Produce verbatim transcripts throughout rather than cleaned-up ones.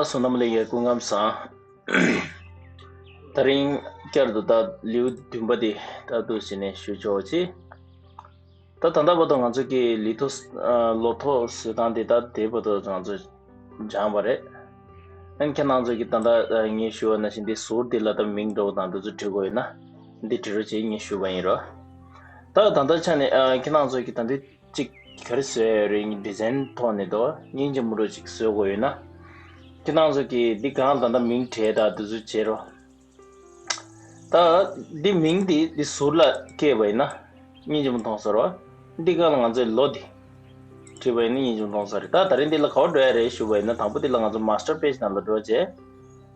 བསོད་ནམས་ལེགས་ཡར་སྐུ་ཁམས་བཟང་། དེ་རིང་བསྐྱར་དུ་ད་ལེའུ་བདུན་པ་དེ་ད་དུ་ཟིན་ནས་ཞུ་ཆོག་ཅི། ད་ད་ལྟ་བར་དུ་ང་ཚོ་གི་ལི་ཐོ་ལོ་ཐོ་བཟོ་སྟངས་དེ་ད་དེ་བར་དུ་ང་ཚོ་སྦྱངས་པ་རེད། ཨན་ཁྱེད་རང་ཚོ་གི་ད་ལྟ་ངས་ཞུ་བ་ནང་བཞིན་དེ་ཟུར་དེ་ལ་ད་མིང་འགྲོ་དང་དེ་ཚོ་བྲི་དགོས་ཡོད་ན་འདི་བྲི་རོགས་བྱེད་ངས་ཞུ་བ་ཡིན་རོ། ད་ད་ལྟ་ཆ་ནས་ཁྱེད་རང་ཚོ་གི་ད་འདི་གཅིག་ག་རེ་བཟོས་ཡོད་རེད། ངས་ཌི་ཛའིན་ཐོག་ནས་དོ་སྙིང་རྗེ་མོ་རོ་གཅིག་བཟོས་དགོས་ཡོད་ན། ཁྱེད་རང་ཚོ་གིས་འདི་གང་ད་ལྟ་མིང་བྲིས་དང་དེ་ཚོ་བྱེད་རོགས། ད་འདི་མིང་འདི་འདི་ཟུར་ལ་བཀལ་བ་ཡིན་ན་སྙིང་རྗེ་མོ་མཐོང་ས་རོ། འདི་གང་ལ་ང་ཚོའི་ལོ་འདི་བྲིས་པ་ཡིན་ན་སྙིང་རྗེ་མོ་མཐོང་ས་རེད། ད་ད་རིང་འདི་ལ་ག་བ་འགྲོ་ཡ་རེད་ཞུ་བ་ཡིན་ན། དང་པོ་འདི་ལ་ང་ཚོ་མ་སི་ཊར་པེ་ཇི་ནང་ལ་འགྲོ་བྱས།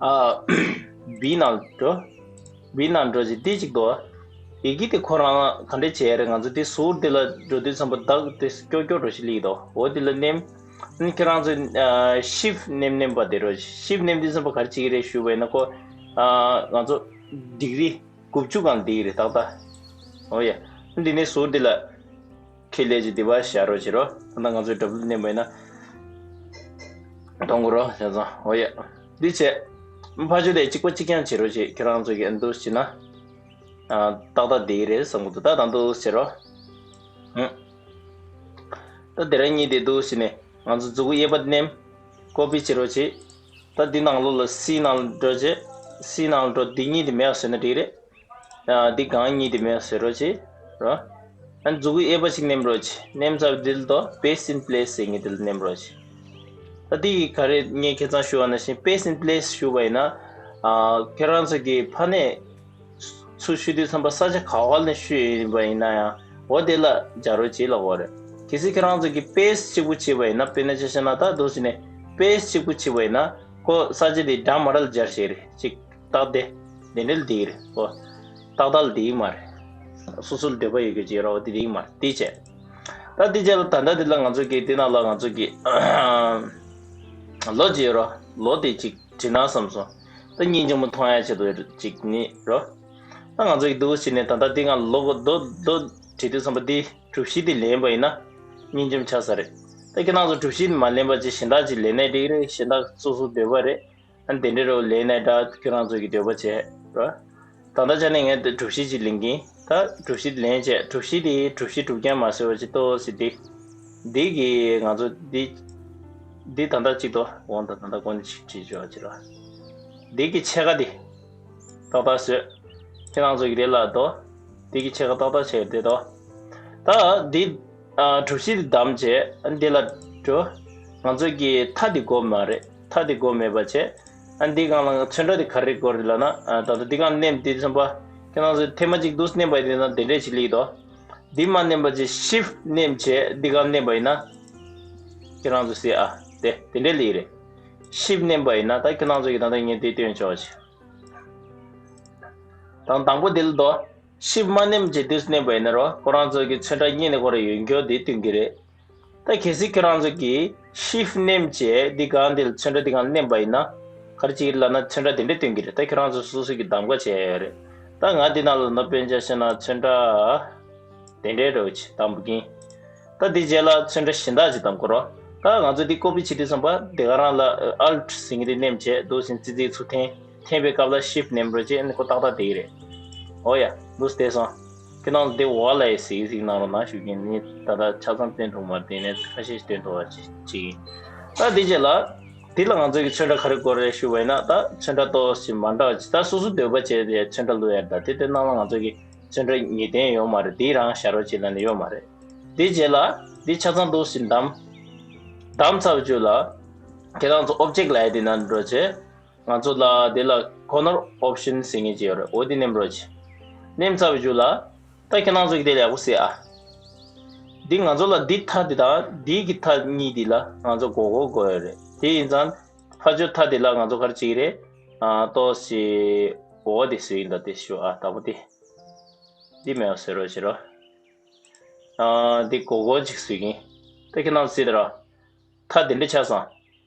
ཨ། བི་ནང་འགྲོ། བི་ནང་འགྲོ་ཅིག་འདི་གཅིག་འདུག་ཡི་གེ་དེ་ཁོ་རང་ལ་ག་འདྲས་བྱས་རེད། ང་ཚོ་དེ་ཟུར་དེ་ལ་འགྲོ་དུས་ཙམ་པ་བདག་དེ་སྐྱོ་སྐྱོ་འགྲོ་ཞིག་ལིག་འདུག་འོ་དེ་ལ་ནེམ། ཁྱེད་རང་ཚོ་ཤིབ་ནེམ་ནེམ་པ་དེ་རོ། ཤིབ་ནེམ་དུས་ཙམ་པ་ག་རེ་བྱེད་ཀྱི་རེད་ཞུ་བས་ན་ཁོ། ང་ཚོ་ཌིག་རི་དགུ་བཅུ་གང་འདི་རེད་ཏག་ཏག་འོ་ཡ། འདི་ནས་ཟུར་དེ་ལ། ཁེ་ལས་ཀྱི་དེ་བ་བཞག་རོགས་བྱེད་རོགས། ད་ལྟ་ང་ཚོའི་ཌབ་ལིའུ་ནེམ་པ་ཡིན་ན། གཏོང་དགོས་རོགས་བྱས་ཙང་འོ་ཡ། འདི་བྱས། ཕ་ཆོས་དེ་གཅིག་པ་གཅིག་རྐྱང་བྱེད་རོགས་བྱེད། ཁྱེད་རང་ཚོ་གི་ཨ་འདུག་བྱེད་ན། ཏག་ཏག་དེ་རེད་བསམ་གི་འདུག་ད་དང་འདུག་བྱེད་རོགས། ད་དེ་རང་གཉིས་དེ་འདུག་བྱེད་ནས་ང་ཚོ་མཛུ་གུ་གཡས་པ་ནེམ། ཀོ་པི་བྱེད་རོགས་བྱེད། ད་འདི་ནང་ལོགས་ལ་སི་ནང་འགྲོ་བྱེད། སི་ནང་འགྲོ་འདི་གཉིས་དེ་མེད་པ་བཟོས་ན་འགྲིག་རེད། འདི་གང་གཉིས་དེ་མེད་ཟེར་རོགས་བྱེད། རོ། ཨ་མཛུ་གུ་གཡས་པ་ཞིག་ནེམ་རོགས་བྱེད། ནེམ་ཚར་འདི་ལ་དོ་Paste in place ཟེར་མཁན་འདི་ལ་ནེམ་རོགས་བྱེད། ད་འདི་གི་ག་རེ་ངས་ཁྱེད་ཚང་ཞུ་བ་ནང་བཞིན་Paste in place ཞུ་བ་ཡིན་ན། ཁྱེད་རང་ཚོ་གི་ཕ་ནས་ཚུར་ཞུ་དུས་ཙམ་པ་ས་ཆ་ག་བ་ལ་ཞུ་ཡིན་པ་ཡིན་ན་ཡང་འོ་དེ་ལ་སྦྱར་རོགས་བྱེད་ལབ་དགོས་རེད། གལ་སྲིད་ཁྱེད་རང་ཚོ་གི་Paste གཅིག་པུ་བྱེད་པ་ཡིན་ན། དཔེར་ན་ཆ་བཞག་ན་ད་འདུག་ཟེར་ནས་Paste གཅིག་པུ་བྱེད་པ་ཡིན་ན་ཁོ་ས་ཆ་དེ་འདྲ་མ་འདྲ་ལ་སྦྱར་ཤེས་རེད་ཅིག་ཏག་དེ། དེ་འདྲ་ལ་འགྲིག་རེད་ཨོ། ཏག་ཏག་ལ་འགྲིག་མ་རེད། སོ་སོ་ལ་འདོད་པ་ཡོད་རྒྱུ་ཅིག་རོ་དེ་འགྲིག་མ་རེད། དེ་བྱས། ད་དེ་བྱས་ལ་ད་ལྟ་དེ་ལ་ང་ཚོ་གི་དེ་ནང་ལ་ང་ཚོ་གི་ལོ་ཅིག་ཡོད་རོ། ལོ་དེ་ཅིག་བྲིས་ན་བསམ་སོང་། ད་སྙིང་རྗེ་མོ་མཐོང་ཡ་ཆེད་དུ་ཅིག་ནི་རོ། ད་ང་ཚོ་གི་འདུག་བྱས་ནས་ད་ལྟ་དེ་ང་ལོ་གོ་རྡོ་རྡོ་བྲིས་དུས་ཙམ་པ་དེ་གྲུ་བཞི་དེ་ལེན་པ་ཡིན་ན་སྙིང་རྗེ་མོ་ཆགས་ས་རེད། ད་ཁྱེད་རང་ཚོ་གྲུ་བཞི་དེ་མ་ལེན་པ་ཅིག་གཞན་དག་ཅིག་ལེན་ནའི་འགྲིག་རེད། གཞན་དག་སོ་སོ་འདོད་པ་རེད། ཨ་ནི་དེ་འདྲའི་རོ་ལེན་ནའི་འདྲ་ཁྱོད་རང་ཚོ་གི་འདོད་པ་བྱས་རོ། ད་ལྟ་ཆ་ནས་ངས་དེ་གྲུ་བཞི་ཅིག་ལེན་གིན། ད་གྲུ་བཞི་ལེན་བྱས་གྲུ་བཞི་དེ་གྲུ་བཞི་གྲུབ་རྐྱང་མ་བཟོས་པ་ཅིག་ཏོ་ཟེར་དེ། འདི་གི་ང་ཚོ་འདི་འདི་ད་ལྟ་ཅིག་ཏོ་འོང་ད་ད་ལྟ་ཀོན་ཅིག་བྲིས་བྱོས་ཅིག་རོ། འདི་གི་ཕྱེད་ཀ་དེ་ཏག་ཏག་བཟོས། ཁྱེད་རང་ཚོ་གི་རེད་ལ་དོ། འདི་གི་ཕྱེད་ཀ་ཏག་ཏག་བྱས་དེ་དོ། ད་འདི། གྲུ་བཞི་འདི་བསྡམས་བྱས་འདི་ལ་འགྲོ། ང་ཚོ་གི་མཐའ་འདི་དགོས་མ་རེད། མཐའ་འདི་དགོས་མེད་པ་བྱས། ཨ་འདི་སྒང་ལ་ཚོན་ཁྲ་འདི་ག་རེ་དགོས་རེད་ལབ་ན། ད་ལྟ་འདི་སྒང་ནེམ་འདི་ཚོན་པ། ཁྱེད་རང་ཚོ་ཐེངས་མ་གཅིག་འདུག་ནེམ་པ་འདི་ན་དེ་འདྲས་ཞིག་ལིག་དོ། འདི་མ་ནེམ་པ་བྱས་ཤིབ་ནེམ་བྱས་འདི་སྒང་ནེམ་པ་ཡིན་ན། ཁྱེད་རང་ཚོ་སི་ཨ་དེ་དེ་འདྲས་ལིག་རེད། ཤིབ་ནེམ་པ་ཡིན་ན་ད་ཁྱེད་རང་ཚོ་གི་ད་ལྟ་ངས་འདི་སྟོན་ཆོག་ཅིག་དང་དང་པོ་འདི་ལ་དོ། ཤིབ་མ་ནེམ་བྱས་འདུག་ནེམ་པ་ཡིན་ན་རོ་ཁོ་རང་ཚོ་གི་ཚོན་ཁྲ་གཉིས་ནས་ཁོ་ར་ཡོད་འགྱོ་འདི་སྟོན་གི་རེད། ད་གལ་སྲིད་ཁྱེད་རང་ཚོ་གིས་ཤིབ་ནེམ་བྱས་འདི་གང་འདི་ལ་ཚོན་ཁྲ་འདི་གང་ནེམ་པ་ཡིན་ན། ག་རེ་བྱེད་ཀྱི་ལབ་ན་ཚོན་ཁྲ་དེ་འདྲས་སྟོན་གྱི་རེད། ད་ཁྱེད་རང་ཚོ་སོ་སོ་གི་གདམ་ག་བྱས་ཡོད་རེད། ད་ང་འདི་ནང་ལ་ནོར་དཔེ་ཆ་བཤད་ན་ཚོན་ཁྲ་དེ་འདྲས་རེད་བྱས་དང་པོ་གིན། ད་འདི་རྗེས་ལ་ཚོན་ཁྲ་གཞན་དག་ཅིག་གདམ་དགོས་རོགས། ད་ང་ཚོ་འདི་ཀོ་པི་བྱེད་དུས་ཙམ་པ་འདི་ག་རང་ལ་ཨལ་ཊི་ཟེར་མཁན་འདི་ནེམ་བྱས་འདུག་ཟིན་ཙི་ཙི་ཚུར་འཐེན། འཐེན་པའི་སྐབས་ལ་ཤིབ་ནེམ་རོ་བྱས་ཨ་ནི་ཁོ་ཏག་ཏག་དེ་གི་རེད། ཨོ་ཡ། འདུག་སྟེ་སོང་། ཁྱེད་རང་འདི་འོག་ལ་ཡི་གཟིགས་གཟིགས་གནང་རོགས་གནང་ཞུ་གིན། ནི་ད་ལྟ་ཆ་ཚང་སྟོན་ཐུབ་མ་རེད། དེ་ནས་ཁ་ཤས་སྟོན་ཐུབ་པ་ཅིག་ཅིག་ཡིན། ད་འདི་རྗེས་ལ། འདི་ལ་ང་ཚོ་གི་ཚོན་ཁྲ་ག་རེ་དགོས་རེད་ཞུ་བ་ཡིན་ན། ད་ཚོན་ཁྲ་ཏོག་ཙམ་མ་འདྲ་བ་ཅིག་ད་སོ་སོ་འདོད་པ་བྱས་ཏེ་ཚོན་ཁྲ་བླུག་ཡ་རེད། ད་དེ་ལྟའི་ནང་ལ་ང་ཚོ་གི་ཚོན་ཁྲ་ངེས་གཏན་ཡོད་མ་རེད། འདི་རང་བཞག་རོགས་བྱེད་ལབ་ནས་ཡོད་མ་རེད། འདི་རྗེས་ལ། འདི་ཆ་ཚང་ཏོག་ཙམ་བསྡམས། བསྡམས་ཚར་བའི་རྗེས་ལ། ཁྱེད་རང་ཚོ་ཨོབ་ཇེག་ལབ་ཡ་དེ་ནང་འགྲོ་བྱས། ང་ཚོ་ལ་དེ་ལ་ཁོ་ནར་ཨོབ་ཤན་ཟེར་མཁན་ཅིག་ཡོད་རེད། འོ་དེ་ནེམ་རོགས་བྱེད། ནེམ་ཚར་བའི་རྗེས་ལ། ད་ཁྱེད་རང་ཚོ་གི་དེ་ལ་ཡག་པོ་གཟིགས་ཨ། འདི་ང་ཚོ་ལ་འདི་མཐའ་དེ་དང་འདི་གི་མཐའ་གཉིས་དེ་ལ་ང་ཚོ་སྒོར་སྒོར་དགོས་ཡོད་རེད། དེ་ཡིན་ཙང་ཕར་ཕྱོགས་མཐའ་དེ་ལ་ང་ཚོ་ག་རེ་བྱེད་ཀྱི་རེད། ཨ་ཏོག་ཙམ་འོ་དེ་བཟོས་ཡིན། ད་དེ་ཞུ་ཨ། ད་པོ་དེ། འདི་མེད་པ་བཟོས་རོགས་བྱེད་རོགས། ཨ་འདི་སྒོར་སྒོར་ཅིག་བཟོས་ཀྱིན། ད་ཁྱེད་རང་ཚོ་གཟིགས་དང་རོགས། མཐའ་དེ་འདྲ་ཆགས་སོང་།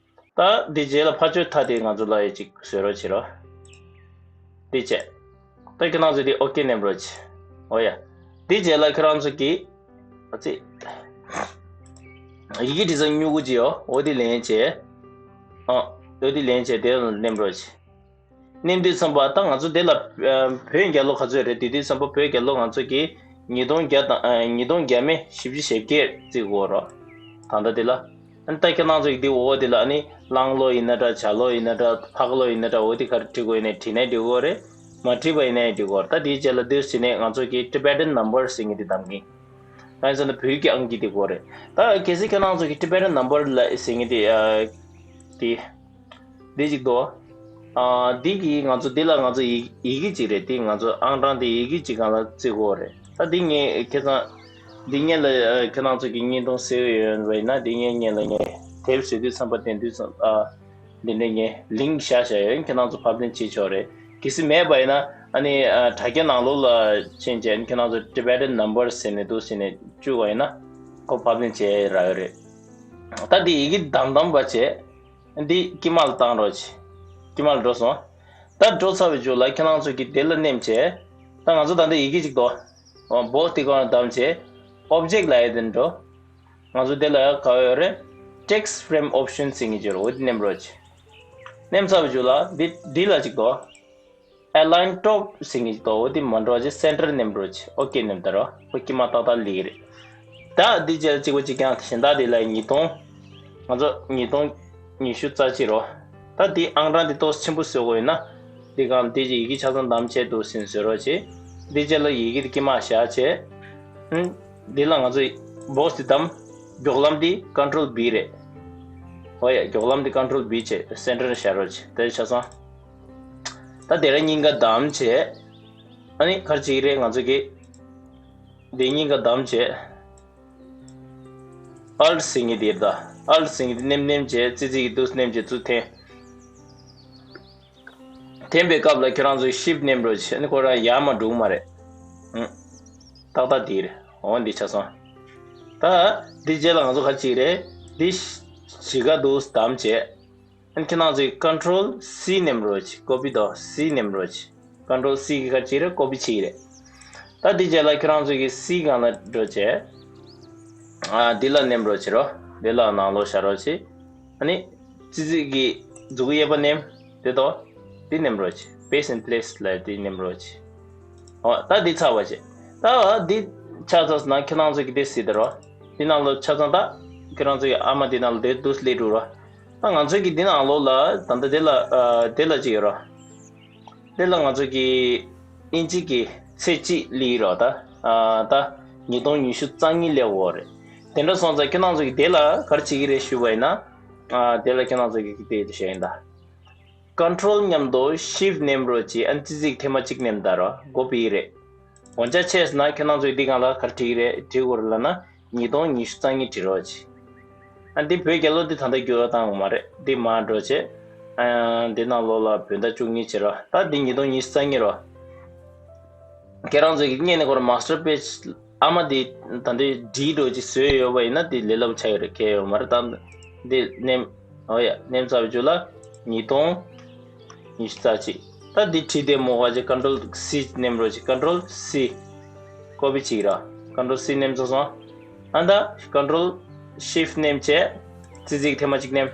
ད་འདི་རྗེས་ལ་ཕར་ཕྱོགས་མཐའ་དེ་ང་ཚོ་ལ་ཡ་ཅིག་བཟོས་རོགས་བྱེད་རོགས། འདི་བྱས། ད་ཁྱེད་རང་ཚོ་འདི་ཨོ་ཀེ་ནེམ་རོགས་བྱེད། ཨོ་ཡ། འདི་རྗེས་ལ་ཁྱེད་རང་ཚོ་གི། ཨ་ཙི། ཡི་གེ་འབྲི་ས་སྨྱུ་གུ་ཅིག་ཡོད། འོ་དེ་ལེན་བྱས། ཨ། ལོ་དེ་ལེན་བྱས་དེ་ལ་ནེམ་རོགས་བྱེད། ནེམ་དུས་ཙམ་པ་ད་ང་ཚོ་དེ་ལ་ཨ་བོད་རྒྱལ་ལོ་ག་ཚོད་རེད། དེ་དུས་ཙམ་པ་བོད་རྒྱལ་ལོ་ང་ཚོ་གི་ཉིས་སྟོང་བརྒྱ་དང་ཨ་ཉིས་སྟོང་བརྒྱ་མེད་བཞི་བཅུ་ཞེ་བརྒྱད་བརྩི་དགོས་རོགས། ད་ལྟ་དེ་ལ། ཨ་ནི་ད་ཁྱེད་རང་ཚོ་ཡི་དེ་འོག་དེ་ལ་ཨ་ནི་གླང་ལོ་ཡིན་ན་འདྲ། བྱ་ལོ་ཡིན་ན་འདྲ། ཕག་ལོ་ཡིན་ན་འདྲ། འོ་དེ་ག་རེ་བྲིས་དགོས་ཡིན་ནའི་བྲིས་ནའི་འགྲིག་གི་རེད། མ་བྲིས་པ་ཡིན་ནའི་འགྲིག་གི་རེད། ད་དེའི་རྗེས་ལ་འདིར་བྱས་ནས་ང་ཚོ་གི་Tibetan number ཟེར་མཁན་དེ་བདམས་གི། ད་ཡིན་ཟེར་ན་བོད་ཀྱི་ཨང་ཀི་དེ་དགོས་རེད། ད་གལ་སྲིད་ཁྱེད་རང་ཚོ་གི་Tibetan number ལ་ཟེར་མཁན་དེ་ཨ་དེ། འདི་གཅིག་འདུག་ཨ་འདི་གི་ང་ཚོ་འདི་ལ་ང་ཚོ་ཡི་ཡི་གེ་གཅིག་རེད། འདི་ང་ཚོ་ཨང་གྲངས་འདི་ཡི་གེ་གཅིག་སྒང་ལ་བརྩི་དགོས་རེད། ད་འདི་ངས་ཁྱེད་ཚང་འདི་ངས་ལ་ཨ་ཁྱེད་རང་ཚོ་གི་བརྙན་ཐུང་གཟིགས་ཡོད་པ་ཡིན་ན། འདི་ངས་ངས་ལ་ངས་དེབ་བཟོ་དུས་ཙམ་པ་བསྟན་དུས་ཙམ་ཨ་འདི་འདྲ་ངས་ལིང་ཀི་བཞག་བཞག་ཡོད། ཁྱེད་རང་ཚོ་ཕབ་ལེན་བྱེད་ཆོག་རེད། གལ་སྲིད་མེད་པ་ཡིན་ན་ཨ་ནི་ཨ་དྲ་རྒྱ་ནང་ལོགས་ལ་ཕྱིན་བྱས་ཁྱེད་རང་ཚོ་Tibetan number ཟེར་ནས་འདུག་ཟེར་ནས་བཅུག་པ་ཡིན་ན་ཁོ་ཕབ་ལེན་བྱེད་རག་ཡོད་རེད། ད་འདི་ཡི་གེ་བདམས་བདམས་པ་བྱས། འདི་དཀྱིལ་མ་ལ་བཏང་རོགས་བྱེད། དཀྱིལ་མ་ལ་འགྲོ་སོང་། ད་འགྲོ་ཚར་བའི་མཇུག་ལ་ཁྱེད་རང་ཚོ་གིས་དེ་ལ་ནེམ་བྱས། ད་ང་ཚོ་ད་ལྟ་ཡི་གེ་གཅིག་འདུག་ཨོ་བོག་སི་དེ་སྒང་ལ་བདམས་བྱས། Object ལབ་ཡས་དེ་འགྲོ། ང་ཚོ་དེ་ལ་ག་བ་ཡོད་རེད། Text frame option ཟེར་མཁན་ཅིག་ཡོད་རེད། འོ་དེ་ནེམ་རོགས་བྱེད། ནེམ་ཚར་བའི་མཇུག་ལ་འདི་འདི་ལ་གཅིག་འདུག Align top ཟེར་མཁན་ཅིག་འདུག་འོ་དེ་མ་འགྲོ་བྱས་Center ནེམ་རོགས་བྱེད། ཨོ་ཀེ་ནེམ་ད་རོགས། ཨོ་ཀེ་མ་ཏག་ཏག་ལིག་རེད། ད་འདི་རྗེས་ལ་གཅིག་པ་གཅིག་རྐྱང་གཞན་དག་དེ་ལ་ཉིས་སྟོང་། ང་ཚོ་ཉིས་སྟོང་ཉི་ཤུ་རྩ་གཅིག་རོ། ད་འདི་ཨང་གྲངས་འདི་ཏོག་ཙམ་ཆེན་པོ་བཟོ་དགོས་ཡོད་ན། འདི་སྒང་འདི་ཡི་གེ་ཆ་ཚང་བདམས་བྱས་འདུག་ཟིན་བཟོ་རོགས་བྱེད། འདི་རྗེས་ལ་ཡི་གེ་འདི་དཀྱིལ་མ་བཞག་བྱས། ཨང་། འདི་ལ་ང་ཚོ་བོག་སི་འདི་བདམས། མགྱོགས་ལམ་འདི་Control B རེད། ཨོ་ཡ། མགྱོགས་ལམ་འདི་Control B བྱས་Center བཞག་རོགས་བྱེད། དེ་ཆ་ཚང་། ད་དེ་ར་གཉིས་ཀ་བདམས་བྱས། ཨ་ནི་ག་རེ་བྱེད་ཀྱི་རེད། ང་ཚོ་གིས་འདི་གཉིས་ཀ་བདམས་བྱས། Alt ཟེར་མཁན་དེ་རེད་ད། Alt ཟེར་མཁན་དེ་ནེམ་ནེམ་བྱས། ཙི་ཙི་གི་འདུག་ནེམ་བྱས་ཚུར་འཐེན། འཐེན་པའི་སྐབས་ལ་ཁྱེད་རང་ཚོས་Shift ནེམ་རོགས་བྱེད། ཨ་ནི་ཁོ་རང་ཡར་མར་འགྲོ་གི་མ་རེད། ཨང་། ཏག་ཏག་དེ་རེད། འོ་འདི་ཆ་ཚང་། ད་འདི་རྗེས་ལ་ང་ཚོ་ག་རེ་བྱེད་ཀྱི་རེད། འདི་བཞི་ཀ་འདུག་བདམས་བྱས། ཨ་ནི་ཁྱེད་རང་ཚོས་Control C ནེམ་རོགས་བྱེད། Copy དང་C ནེམ་རོགས་བྱེད། Control C གིས་ག་རེ་བྱེད་ཀྱི་རེད། Copy བྱེད་ཀྱི་རེད། ད་འདི་རྗེས་ལ་ཁྱེད་རང་ཚོ་གིས་C སྒང་ལ་འགྲོ་བྱས། ཨ་འདི་ལ་ནེམ་རོགས་བྱེད་རོགས། འདི་ལ་ནང་ལོགས་བཞག་རོགས་བྱེད། ཨ་ནི་ཙི་ཙི་གི་མཛུབ་གུ་གཡས་པ་ནེམ། དེ་དང་འདི་ནེམ་རོགས་བྱེད། Paste in place ལབ་འདི་ནེམ་རོགས་བྱེད། ཨོ་ད་འདི་ཚར་བ་བྱེད། ད་འདི་ཆགས་ཚར་སོང་ན་ཁྱེད་རང་ཚོ་གིས་འདི་གཟིགས་དང་རོགས། འདི་ནང་ལོགས་ཆ་ཚང་ད་ཁྱེད་རང་ཚོ་གི་ཨ་མ་འདི་ནང་ལ་འདི་འདུག་སླེབས་འགྲོ་རོགས། ད་ང་ཚོ་གི་འདི་ནང་ལོགས་ལ་ད་ལྟ་འདི་ལ་ཨ་འདི་ལ་ཅིག་ཡོད་རོགས། འདི་ལ་ང་ཚོ་གི་དབྱིན་ཇི་གི་ཚེས་གཅིག་སླེབས་རོགས། ད་ཨ་ད་ཉིས་སྟོང་ཉི་ཤུ་རྩ་གཉིས་སླེབས་ཡོད་རེད། དེ་འདྲ་སོང་ཙང་ཁྱེད་རང་ཚོ་གི་འདི་ལ་ག་རེ་བྱེད་ཀྱི་རེད་ཞུས་པ་ཡིན་ན། ཨ་འདི་ལ་ཁྱེད་རང་ཚོ་གི་དེ་བྱས་ཡིན་ད། Control མཉམ་དུ་Shift ནེམ་རོགས་བྱེད། ཨ་ནི་ཙི་ཙིག་ཐེངས་མ་གཅིག་ནེམ་ད་རོགས། འགོ་བུད་ཡི་རེད། འོན་ཀྱང་ཆེས་ན་ཁྱེད་རང་ཚོས་འདི་སྒང་ལ་ག་རེ་བྲིས་ཀྱི་རེད། བྲིས་དགོས་རེད་ལབ་ན་ཉིས་སྟོང་ཉི་ཤུ་རྩ་གཉིས་བྲིས་རོགས་བྱེད། ཨ་འདི་བོད་རྒྱལ་ལོ་འདི་ད་ལྟ་འགྱུར་བ་བཏང་ཡོད་མ་རེད། འདི་མར་འགྲོ་བྱེད། ཨ་འདི་ནང་ལོགས་ལ་བོད་ཟླ་བཅུ་གཉིས་བྱེད་རོགས། ད་འདི་ཉིས་སྟོང་ཉི་ཤུ་རྩ་གཉིས་རོགས། ཁྱེད་རང་ཚོས་ཀྱི་སྔོན་ནས་ཁོ་རང་Master Page ཨ་མ་འདི་ད་འདི་བྲིས་འགྲོ་ཅིག་བཟོས་ཡོད་པ་ཡིན་ན་འདི་ལས་སླ་པོ་ཆགས་ཡོད་རེད། གལ་ཡོད་མ་རེད། ད་འདི་ནེམ། ཨོ་ཡ། ནེམ་ཚར་བའི་མཇུག་ལ་ཉིས་སྟོང་ཉི་ཤུ་རྩ་གཅིག་ད་འདི་བྲིས་བསྡད་མོ་བ་ཅིག Control C ནེམ་རོགས་བྱེད། Control C Copy བྱེད་ར། Control C ནེམ་སོང་སོང་། ཨ་ད་Control Shift ནེམ་བྱས། ཙི་ཙིག་ཐེངས་མ་གཅིག་ནེམ།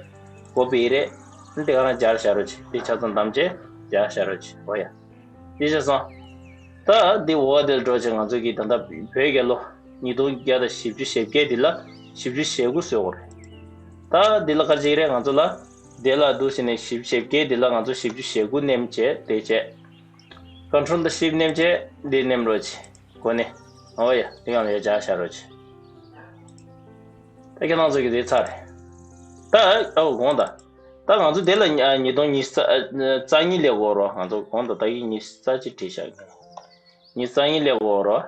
འགོ་བུད་ཡི་རེད། འདི་ག་རང་སྦྱར་བཞག་རོགས་བྱེད། འདི་ཆ་ཚང་བདམས་བྱས་སྦྱར་བཞག་རོགས་བྱེད། ཨོ་ཡ། ཡིན་ཤག་སོང་། ད་འདི་འོག་དེར་འགྲོ་བྱས་ང་ཚོ་གིས་ད་ལྟ་བོད་རྒྱལ་ལོ་ཉིས་སྟོང་བརྒྱ་དང་བཞི་བཅུ་ཞེ་བརྒྱད་འདི་ལ་བཞི་བཅུ་ཞེ་དགུ་བཟོ་དགོས་རེད། ད་འདི་ལ་ག་རེ་བྱེད་ཀྱི་རེད། ང་ཚོ་ལ་འདི་ལ་འདུག་ཟེར་ནས་བཞི་བཅུ་ཞེ་བརྒྱད་འདི་ལ་ང་ཚོ་བཞི་བཅུ་ཞེ་དགུ་ནེམ་བྱས་དེ་བྱས། Control དང་Shift ནེམ་བྱས་འདི་ནེམ་རོགས་བྱེད། གོ་ནས། ཨོ་ཡ། འདི་གང་ལ་ཡ་སྦྱར་བཞག་རོགས་བྱེད། ད་ཁྱེད་རང་ཚོ་གི་དེ་ཚར་རེད། ད་ཨོ་དགོངས་དག་ད་ང་ཚོ་དེ་ལ་ཉིས་སྟོང་ཉི་ཤུ་རྩ་གཉིས་ལས་འགོར་རོ། ང་ཚོ་གོང་དུ་ད་གིན་ཉི་ཤུ་རྩ་གཅིག་བྲིས་བཞག་གི། ཉི་ཤུ་རྩ་གཉིས་ལས་འགོར་རོ།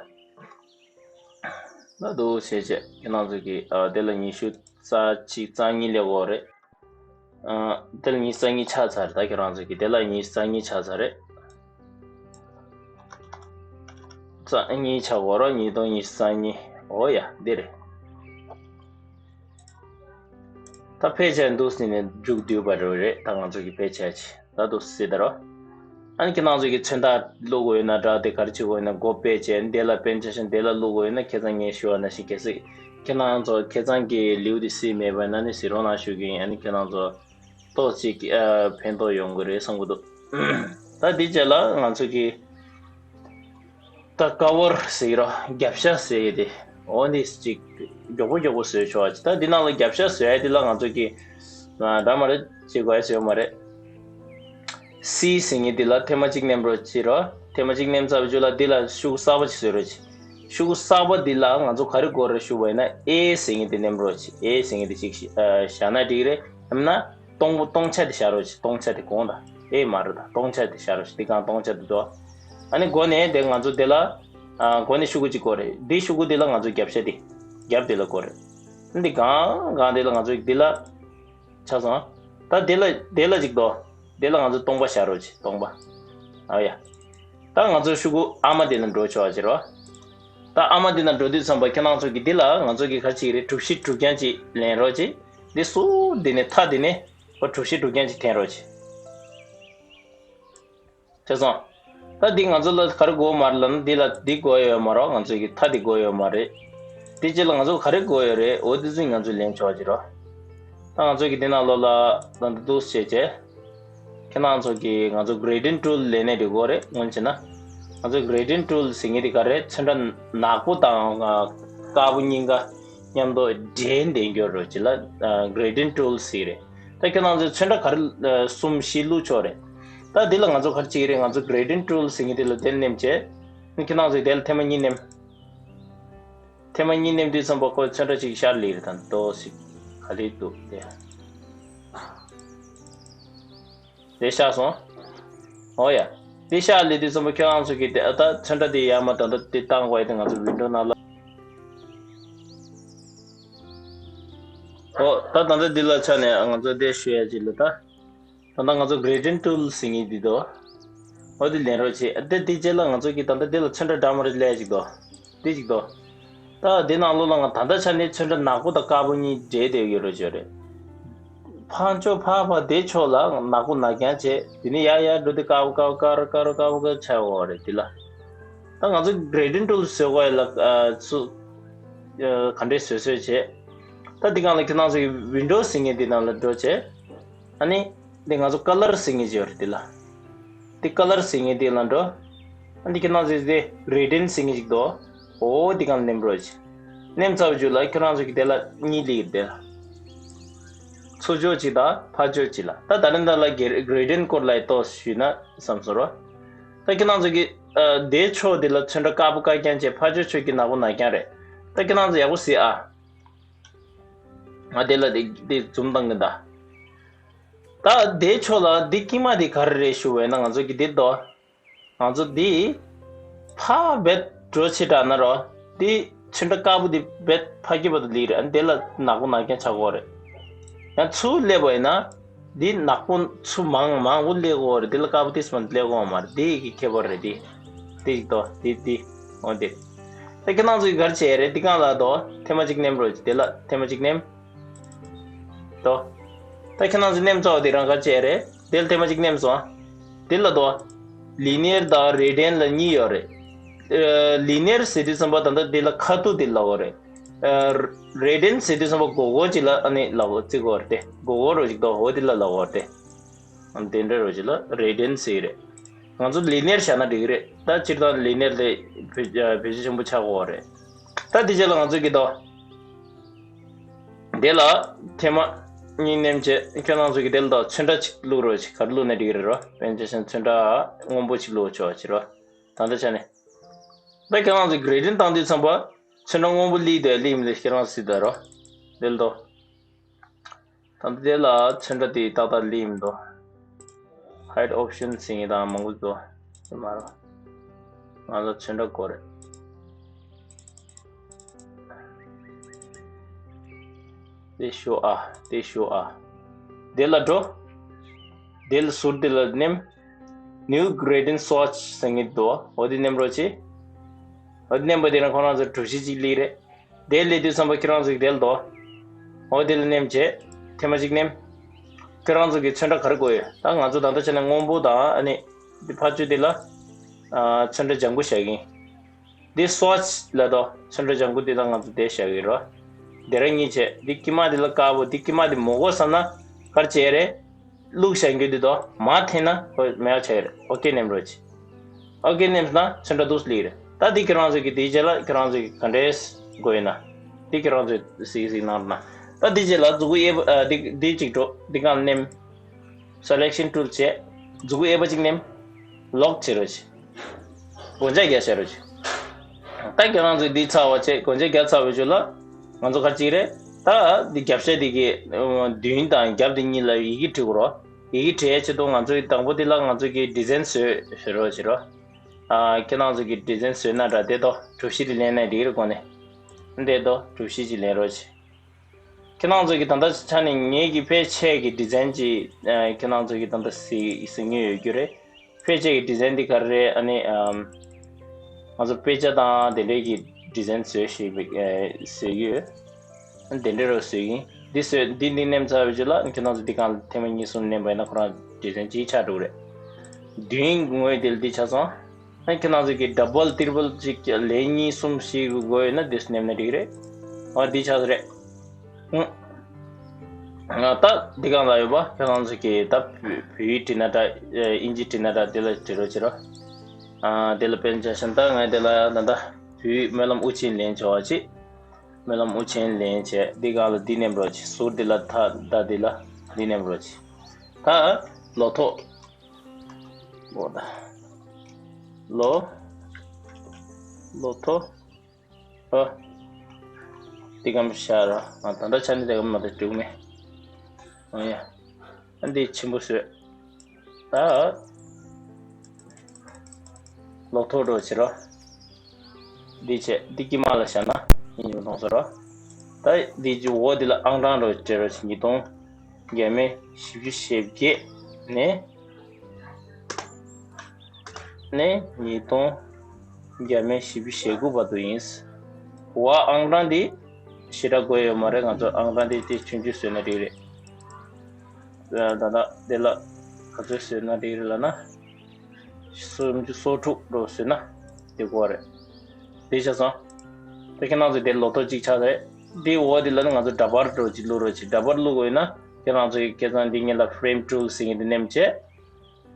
ད་འདུག་བྱས་བྱས་ཁྱེད་རང་ཚོ་གི་ཨ་དེ་ལ་ཉི་ཤུ་རྩ་གཅིག་རྩ་གཉིས་ལས་འགོར་རེད། ཨ་དེ་ལ་ཉི་ཤུ་རྩ་གཉིས་ཆགས་ཚར་རེད། ད་ཁྱེད་རང་ཚོ་གི་དེ་ལ་ཉི་ཤུ་རྩ་གཉིས་ཆགས་ཚར་རེད། རྩ་གཉིས་ཆགས་འགོར་རོ། ཉིས་སྟོང་ཉི་ཤུ་རྩ་གཉིས། ཨོ་ཡ་འདི་རེད། ད་ཕལ་ཆེར་འདུག་ཟེར་ནས་མཇུག་བསྡུས་པ་རེད། ད་ང་ཚོ་གི་ཕལ་ཆེར་ཆེ་ད་འདུག་ཟེར་ད་རོ། ཨ་ནི་ཁྱེད་རང་ཚོ་གི་མཚོན་རྟགས་བླུག་དགོས་ཡོད་ན་འདྲ། དེ་ག་རེ་བྱེད་དགོས་ཡོད་ན་མགོ་ཕྱེ་བྱས་འདི་ལ་པན་ཆ་བཞག་འདི་ལ་བླུག་དགོས་ཡོད་ན། ཁྱེད་ཚང་ངས་ཞུ་བ་ནང་བཞིན་གལ་སྲིད་ཁྱེད་རང་ཚོ་ཁྱེད་ཚང་གི་ལེའུ་དེ་གཟིགས་མེད་པ་ན་ནི་གཟིགས་རོགས་གནང་ཞུ་གི་ཡིན། ཨ་ནི་ཁྱེད་རང་ཚོ་ ཏོག་ཅིག་ཨ་ཕན་ཐོགས་ཡོང་གི་རེད་བསམ་གི་འདུག་ད་འདི་རྗེས་ལ་ང་ཚོ་གི་ད་ཀ་བར་ཟེར་གི་རོ། རྒྱབ་ཤ་ཟེར་གི་དེ། འོ་འདི་ཅིག་མགྱོགས་པོ་མགྱོགས་པོ་བཟོས་ཆོག་ད་འདི་ནང་ལ་རྒྱབ་ཤ་བཟོས་ཡ་འདི་ལ་ང་ཚོ་གི་ཨ་འདྲ་མ་རེད། ཅིག་དགོས་ཡ་བཟོས་མ་རེད། སི་ཟེར་མཁན་འདི་ལ་ཐེངས་མ་གཅིག་མནན་རོགས་བྱེད་རོགས། ཐེངས་མ་གཅིག་མནན་ཚར་བའི་རྗེས་ལ་འདི་ལ་ཤོག་གུ་གསར་པ་ཅིག་བཟོས་རོགས་བྱེད། ཤོག་གུ་གསར་པ་འདི་ལ་ང་ཚོ་ག་རེ་དགོས་རེད་ཞུ་བ་ཡིན་ན། ཨེ་ཟེར་མཁན་འདི་མནན་རོགས་བྱེད། ཨེ་ཟེར་མཁན་འདི་ཅིག་བཞག་ན་འགྲིག་རེད། ཡང་ན་སྟོང་སྟོང་ཆ་འདི་བཞག་རོགས་བྱེད། སྟོང་ཆ་འདི་གོང་དང་ཨེ་མ་རེད་ད། སྟོང་ཆ་འདི་བཞག་རོགས་བྱེད། འདི་གང་སྟོང་ཆ་འདི་འགྲོ། ཨ་ནི་འགོ་ནས་དེ་ང་ཚོ་འདི་ལ་ཨ་འགོ་ནས་ཤོག་གུ་གཅིག་དགོས་རེད། འདི་ཤོག་གུ་འདི་ལ་ང་ཚོ་རྒྱབ་ཤ་འདི་རྒྱབ་འདི་ལ་དགོས་རེད། འདི་གང་གང་འདི་ལ་ང་ཚོ་འདི་ལ། ཆགས་སོང་། ད་དེ་ལ་དེ་ལ་ཅིག་དོ། དེ་ལ་ང་ཚོ་སྟོང་པ་བཞག་རོགས་བྱེད། སྟོང་པ། ཨ་ཡ། ད་ང་ཚོ་ཤོག་གུ་ཨ་མ་དེ་ན་འགྲོ་ཆོག་ཨ་ཅེ་རོ། ད་ཨ་མ་དེ་ན་འགྲོ་དུས་ཙམ་པ་ཁྱེད་རང་ཚོ་གི་འདི་ལ་ང་ཚོ་གི་ཁ་ཅིག་རེད། གྲུ་བཞི་གྲུ་རྐྱང་ཅིག་ལེན་རོགས་བྱེད། འདི་སུ་འདི་ནས་མཐའ་འདི་ནས་ཨོ་གྲུ་བཞི་གྲུ་རྐྱང་ཅིག་འཐེན་རོགས་བྱེད། ཆགས་སོང་། ད་འདི་ང་ཚོ་ལ་ག་རེ་དགོས་མ་རེད་ལབ་ན། འདི་ལ་འདི་དགོས་ཡོད་མ་རེད། ང་ཚོ་གི་མཐའ་འདི་དགོས་ཡོད་མ་རེད། དེ་རྗེས་ལ་ང་ཚོ་ག་རེ་དགོས་ཡོད་རེད། འོ་དེ་ཚོ་ང་ཚོ་ལེན་ཆོག་ཅི་རོ། ད་ང་ཚོ་གི་འདི་ནང་ལོགས་ལ་ད་འདི་འདུག་བྱས་བྱས། ཁྱེད་རང་ཚོ་གི་ང་ཚོ་gradient tool ལེན་ནས་འགྲིག་གོ་རེད། སྔོན་ཆད་ན་ང་ཚོ་gradient tool ཟེར་མཁན་དེ་ག་རེད། ཚོན་ཁྲ་ནག་པོ་དང་དཀར་པོ་གཉིས་ཀ་མཉམ་དུ་འདྲེས་བསྡད་རྒྱུ་རོ་ཅི་ལ་gradient tool ཟེར་རེད། ད་ཁྱེད་རང་ཚོས་ཚོན་ཁྲ་ག་རེ་གསུམ་བཞི་བླུགས་ཆོག་རེད། ད་འདི་ལ་ང་ཚོ་ག་རེ་བྱེད་ཀྱི་རེད། ང་ཚོ་gradient tool ཟེར་མཁན་དེ་ལ་དེ་མནན་བྱས། ཁྱེད་རང་ཚོས་དེ་ལ་ཐེངས་མ་གཉིས་མནན། ཐེངས་མ་གཉིས་མནན་དུས་ཙམ་པ་ཁོ་ཚོན་ཁྲ་ཅིག་ཤར་ལེ་རེད། ད་འདོགས་ཤིག་ག་ལེ་འདུག་དེ། དེ་ཤར་སོང་། ཨོ་ཡ། དེ་ཤར་ལེ་དུས་ཙམ་པ་ཁྱེད་རང་ཚོ་གི་དེ་ཨ་ད་ཚོན་ཁྲ་དེ་ཡར་མར་ད་ལྟ་དེ་བཏང་དགོས་ཡ་དེ་ང་ཚོ་window ནང་ལ། ཨོ་ད་ད་ལྟ་འདི་ལ་ཆ་ནས་ང་ཚོ་དེ་ཞུ་ཡ་ཅིག་ལ་ད། ད་ལྟ་ང་ཚོ་gradient tool ཟེར་མཁན་འདི་དོ། འོ་དེ་ལེན་རོགས་བྱེད། ཨ་དེ་དེ་རྗེས་ལ་ང་ཚོ་གི་ད་ལྟ་འདི་ལ་ཚོན་ཁྲ་འདྲ་མི་འདྲ་ལས་ཅིག་དོ། འདི་ཅིག་དོ། ད་འདི་ནང་ལོགས་ལ་ང་ད་ལྟ་ཆ་ནས་ཚོན་ཁྲ་ནག་པོ་དང་དཀར་པོ་གཉིས་འདྲེས་བསྡད་ཡོད་རོགས་བྱོས་རེད། ཕར་ཕྱོགས་ཕར་ཕར་དེ་ཕྱོགས་ལ་ནག་པོ་ནག་རྐྱང་བྱས། དེ་ནས་ཡར་ཡར་འགྲོ་དུས་དཀར་པོ་དཀར་པོ་དཀར་པོ་དཀར་པོ་དཀར་པོ་ཆགས་ཡོད་རེད་འདི་ལ། ད་ང་ཚོ་gradient tool བཟོ་དགོས་ཡ་ལ་ཨ་ཚུ་ཨ་ག་འདྲས་བཟོས་བཟོས་བྱས། ད་འདི་སྒང་ལ་ཁྱེད་རང་ཚོ་གི་window ཟེར་མཁན་འདི་ནང་ལ་འགྲོ་བྱས། ཨ་ནི། འདི་ང་ཚོ་color ཟེར་མཁན་ཅིག་ཡོད་རེད་འདི་ལ། འདི་color ཟེར་མཁན་འདི་ལ་འགྲོ། ཨ་འདི་ཁྱེད་རང་ཚོས་འདི་gradient ཟེར་མཁན་ཅིག་འདུག་འོ་འདི་སྒང་ལ་མནན་རོགས་བྱེད། མནན་ཚར་བའི་རྗེས་ལ་ཁྱེད་རང་ཚོ་གི་དེ་ལ་གཉིས་སླེབས་ཡོད་རེད་འདི་ལ། ཚུར་ཕྱོགས་གཅིག་དང་ཕར་ཕྱོགས་གཅིག་ལ། ད་ད་ནི་ད་ལ་gradient སྐོར་ལ་ཏོག་ཞུས་ན་བསམ་སོང་རོ། ད་ཁྱེད་རང་ཚོ་གི་ཨ་དེའི་ཕྱོགས་འདི་ལ་ཚོན་ཁྲ་དཀར་པོ་དཀར་རྐྱང་བྱས། ཕར་ཕྱོགས་ཕྱོགས་ཀྱི་ནག་པོ་ནག་རྐྱང་རེད། ད་ཁྱེད་རང་ཚོ་ཡག་པོ་གཟིགས་ཨ། ང་དེ་ལ་དེ་དེ་zoom བཏང་གི་ད། ད་དེའི་ཕྱོགས་ལ་འདི་དཀྱིལ་མ་དེ་ག་རེ་རེད་ཞུ་བས་ན། ང་ཚོ་གི་འདི་དོ། ང་ཚོ་འདི་ཕར་རྦད་འགྲོ་ཕྱི་དྲགས་ན་རོ། འདི་ཚོན་ཁྲ་དཀར་པོ་འདི་རྦད་ཕར་སྐྱེས་པ་དང་ལི་རེད། ཨ་ནི་དེ་ལ་ནག་པོ་ནག་རྐྱང་ཆགས་ཀྱི་ཡོད་རེད། ཡང་ཚུར་སླེབས་པ་ཡིན་ན། འདི་ནག་པོ་ཚུར་མང་མང་པོ་སླེབས་ཀྱི་ཡོད་རེད། འདི་ལ་དཀར་པོ་ཏིས་མ་སླེབས་ཀྱི་ཡོད་མ་རེད། འདི་གི་ཁྱད་པར་རེད་འདི། འདི་ཞིག་དོ། འདི་འདི། འོ་འདི། ད་ཁྱེད་རང་ཚོ་གི་ག་རེ་བྱས་རེད། འདི་སྒང་ལ་དོ། ཐེངས་མ་གཅིག་མནན་རོགས་བྱེད། འདི་ལ་ཐེངས་མ་གཅིག་མནན། དོ། ད་ཁྱེད་རང་ཚོ་མནན་ཚར་བ་དེ་རང་ག་རེ་བྱས་རེད། དེ་ལ་ཐེངས་མ་གཅིག་མནན་སོང་། དེ་ལ་དོ། linear དང་radian ལ་གཉིས་ཡོད་རེད། ཨ་linear ཟེར་དུས་ཙམ་པ་ད་ལྟ་དེ་ལ་ཁ་ཐུག་དེ་ལབ་དགོས་རེད། ཨ་radian ཟེར་དུས་ཙམ་པ་མགོ་སྐོར་ཅིག་ལ་ཨ་ནི་ལབ་དགོས་བརྩི་དགོས་རེད་དེ། མགོ་སྐོར་རོ་ཅིག་དོ། འོ་དེ་ལ་ལབ་དགོས་རེད་དེ། ཨ་དེ་འདྲ་རོ་ཅིག་ལ་radian ཟེར་གི་རེད། ང་ཚོ་linear བཞག་ན་འགྲིག་གི་རེད། ད་སྤྱིར་བཏང་linear དེ་བེད་བེད་སྤྱོད་ཆེན་པོ་ཆགས་ཀྱི་ཡོད་རེད། ད་དེ་རྗེས་ལ་ང་ཚོ་གི་དོ། དེ་ལ་ཐེངས་མ་གཉིས་མནན་བྱས། ཁྱོད་རང་ཚོ་གི་དེ་ལ་དོ་ཚོན་ཁྲ་གཅིག་བླུགས་རོགས་བྱེད། ག་རེ་བླུགས་ན་འགྲིག་གི་རེད་རོ། དཔེར་ན་ཆ་བཞག་ན་ཚོན་ཁྲ་སྔོན་པོ་གཅིག་བླུགས་ཆོག་བྱེད་རོ། ད་ལྟ་ཆ་ནས། ད་ཁྱོད་རང་ཚོ་gradient བཏང་དུས་ཙམ་པ་ཚོན་ཁྲ་སྔོན་པོ་སླེབས་འདུག་སླེབས་མི་འདུག་ཁྱོད་རང་གཟིགས་དང་རོ། དེ་ལ་དོ། ད་ལྟ་དེ་ལ་ཚོན་ཁྲ་དེ་ཏག་ཏག་སླེབས་མི་འདུག hide option ཟེར་མཁན་དང་མང་པོ་འདུག་དེ་མ་རེད། ང་ལ་ཚོན་ཁྲ་དགོས་རེད། དེ་ཞོག་ཨ། དེ་ཞོག་ཨ། དེ་ལ་འགྲོ། དེ་ལ་ཟུར་དེ་ལ་མནན། new gradient swatch ཟེར་མཁན་འདུག་འོ་དེ་མནན་རོགས་བྱེད། འོ་དེ་མནན་པ་དེ་རང་ཁོ་རང་ཚོ་གྲུ་བཞི་གཅིག་སླེབས་རེད། དེ་སླེབས་དུས་ཙམ་པ་ཁྱེད་རང་ཚོ་གི་དེ་ལ་དོ། འོ་དེ་ལ་མནན་བྱས། ཐེངས་མ་གཅིག་མནན། ཁྱེད་རང་ཚོ་གི་ཚོན་ཁྲ་ག་རེ་དགོས་ཡོད། ད་ང་ཚོ་ད་ལྟ་བྱས་ན་སྔོན་པོ་དང་ཨ་ནི། འདི་ཕར་ཕྱོགས་དེ་ལ། ཨ་ཚོན་ཁྲ་ལྗང་གུ་བཞག་གིན། འདི་swatch ལབ་དོ། ཚོན་ཁྲ་ལྗང་གུ་འདི་ད་ང་ཚོ་དེ་བཞག་གིན་རོ། དེ་རང་གཉིས་བྱས། འདི་དཀྱིལ་མ་འདི་ལ་དཀར་པོ། འདི་དཀྱིལ་མ་འདི་མི་དགོས་བསམ་ན་ག་རེ་བྱེད་རེད། བླུགས་བཞག་རྒྱུ་དེ་དོ་མར་འཐེན་ན་ཁོ་མེད་པ་ཆགས་ཀྱི་རེད། ཨོ་ཀེ་མནན་རོགས་གྱིས། ཨོ་ཀེ་མནན་ན་ཚོན་ཁྲ་འདུག་སེ་སླེབས་ཀྱི་རེད། ད་འདི་ཁྱེད་རང་ཚོ་གི་དེའི་རྗེས་ལ་ཁྱེད་རང་ཚོ་གི་ག་འདྲས་དགོས་ཡོད་ན་འདི་ཁྱེད་རང་ཚོས་གཟིགས་གཟིགས་གནང་རོགས་གནང་། ད་འདི་རྗེས་ལ་མཛུ་གུ་གཡས་པ་ཨ་འདི་འདི་གཅིག་འགྲོ། འདི་སྒང་མནན། Selection tool བྱས། མཛུ་གུ་གཡས་པ་གཅིག་མནན། Lock བྱེད་རོགས་གྱིས། སྒོ་ལྕགས་རྒྱག་བྱེད་རོགས་གྱིས། ད་ཁྱེད་རང་ཚོས་འདི་ཚར་བ་བྱས། སྒོ་ལྕགས་རྒྱག་ཚར་བའི་རྗེས་ལ་ང་ཚོ་ག་རེ་བྱེད་ཀྱི་རེད། ད་འདི་རྒྱབ་ཤ་འདི་གི་མདུན་དང་རྒྱབ་འདི་གཉིས་ལ་ཡི་གེ་བྲིས་དགོས་རེད། ཡི་གེ་བྲིས་ཡས་ཆེད་དུ་ང་ཚོས་དང་པོ་འདི་ལ་ང་ཚོ་གི་design བཟོས་བཟོས་རོགས་བྱེད་རོགས། ཨ་ཁྱེད་རང་ཚོ་གི་design བཟོས་ན་འདྲ། དེ་དོ་གྲུ་བཞི་འདི་ལེན་ན་འགྲིག་རེད། གོང་ནས་འདི་དོ་གྲུ་བཞི་ཅིག་ལེན་རོགས་བྱེད། ཁྱེད་རང་ཚོ་གི་ད་ལྟ་ཆ་ནས་ངེད་ཀྱི་ཕལ་ཆེར་གྱི་design ཅིག་ཨ་ཁྱེད་རང་ཚོ་གི་ད་ལྟ་གཟིགས་གཟིགས་མྱོང་ཡོད་རྒྱུ་རེད། ཕལ་ཆེར་གྱི་design འདི་ག་རེ་རེད། ཨ་ནི་ཨམ་ང་ཚོ་དཔེ་ཆ་དང་དེ་འདྲའི་གི་design བཟོས་ཤིག་ཨ་བཟོས་ཡོད། ཨ་དེ་འདྲའི་རོ་བཟོས་ཡིན། འདི་བཟོས་འདི་འདི་མནན་ཚར་བའི་རྗེས་ལ་ཁྱེད་རང་ཚོ་འདི་སྒང་ལ་ཐེངས་མ་གཉིས་གསུམ་མནན་པ་ཡིན་ན་ཁོ་རང་design གཅིག་ཆགས་འགྲོ་གི་རེད། མདུན་ངོས་དེ་ལ་འདི་ཆགས་སོང་། ཨ་ཁྱེད་རང་ཚོ་གི་double triple ཅིག་ལན་གཉིས་གསུམ་ཞིག་དགོས་ཡོད་ན་འདི་མནན་ན་འགྲིག་གི་རེད། ཨ་འདི་ཆགས་ས་རེད། ཨང་། ད་འདི་སྒང་ལ་ཡོད་པ་ཁྱེད་རང་ཚོ་གིས་ད་བོད་བོད་ཡིག་བྲིས་ན་འདྲ། ཨིན་ཇི་བྲིས་ན་འདྲ། དེ་ལ་བྲིས་རོགས་བྱེད་རོགས། ཨ་དེ་ལ་དཔེར་ན་ཆ་བཞག་ན་ད་ང་དེ་ལ་ད་ལྟ་བོད་ཡིག་སྨོན་ལམ་དབུ་ཅན་ལེན་བྱ་བ་ཅིག་སྨོན་ལམ་དབུ་ཅན་ལེན་བྱས། འདི་སྒང་ལ་འདི་མནན་རོགས་བྱེད། ཟུར་འདི་ལ་ད་ད་འདི་ལ་འདི་མནན་རོགས་བྱེད། ད་ལོ་ཐོ། ལོ་ད། ལོ། ལོ་ཐོ། ཨ། འདི་གམ་ཤ་ར། ང་ད་ལྟ་ཆ་ནས་འདི་གམ་མ་ད་འགྲིག་མེད། ཨ་ཡ། ཨ་འདི་ཆེན་པོ་བཟོས། ད། ལོ་ཐོ་འགྲོ་བྱེད་རོགས། འདི་བྱས་འདི་དཀྱིལ་མ་ལ་བཞག་ན་ཡིན་ཡོང་མཐོང་ས་རོགས། ད་འདི་ཅི་འོ་འདི་ལ་ཨང་གྲངས་འགྲོ་བྱེད་རོགས་བྱེད། ཉིས་སྟོང་བརྒྱ་མེད་བཞི་བཅུ་ཞེ་བརྒྱད་ནས། ནས་ཉིས་སྟོང་བརྒྱ་མེད་བཞི་བཅུ་ཞེ་དགུ་བར་དུ་ཡིན། འོ་ཨང་གྲངས་འདི་ཞེ་དྲག་དགོས་ཡོད་མ་རེད། ང་ཚོ་ཨང་གྲངས་འདི་དེ་ཆུང་ཆུང་བཟོས་ན་འགྲིག་རེད། ད་ལྟ་དེ་ལ་ག་ཚོད་བཟོས་ན་འགྲིག་རེད་ལབ་ན། སུམ་ཅུ་སོ་དྲུག་འགྲོ་བཟོས་ན་དེ་དགོས་རེད། དེ་བྱས་སོང་། དེ་ཁྱེད་རང་ཚོ་དེ་ལོ་ཐོ་གཅིག་ཆགས་རེད། དེ་འོག་དེ་ལ་ནི་ང་ཚོ་འདྲ་པར་འགྲོ་གཅིག་བླུག་རོགས་བྱེད། འདྲ་པར་བླུག་དགོས་ཡོད་ན་ཁྱེད་རང་ཚོ་ཡི་ཁ་སང་འདི་ངེད་ལ་frame tool ཟེར་མཁན་དེ་མནན་བྱས།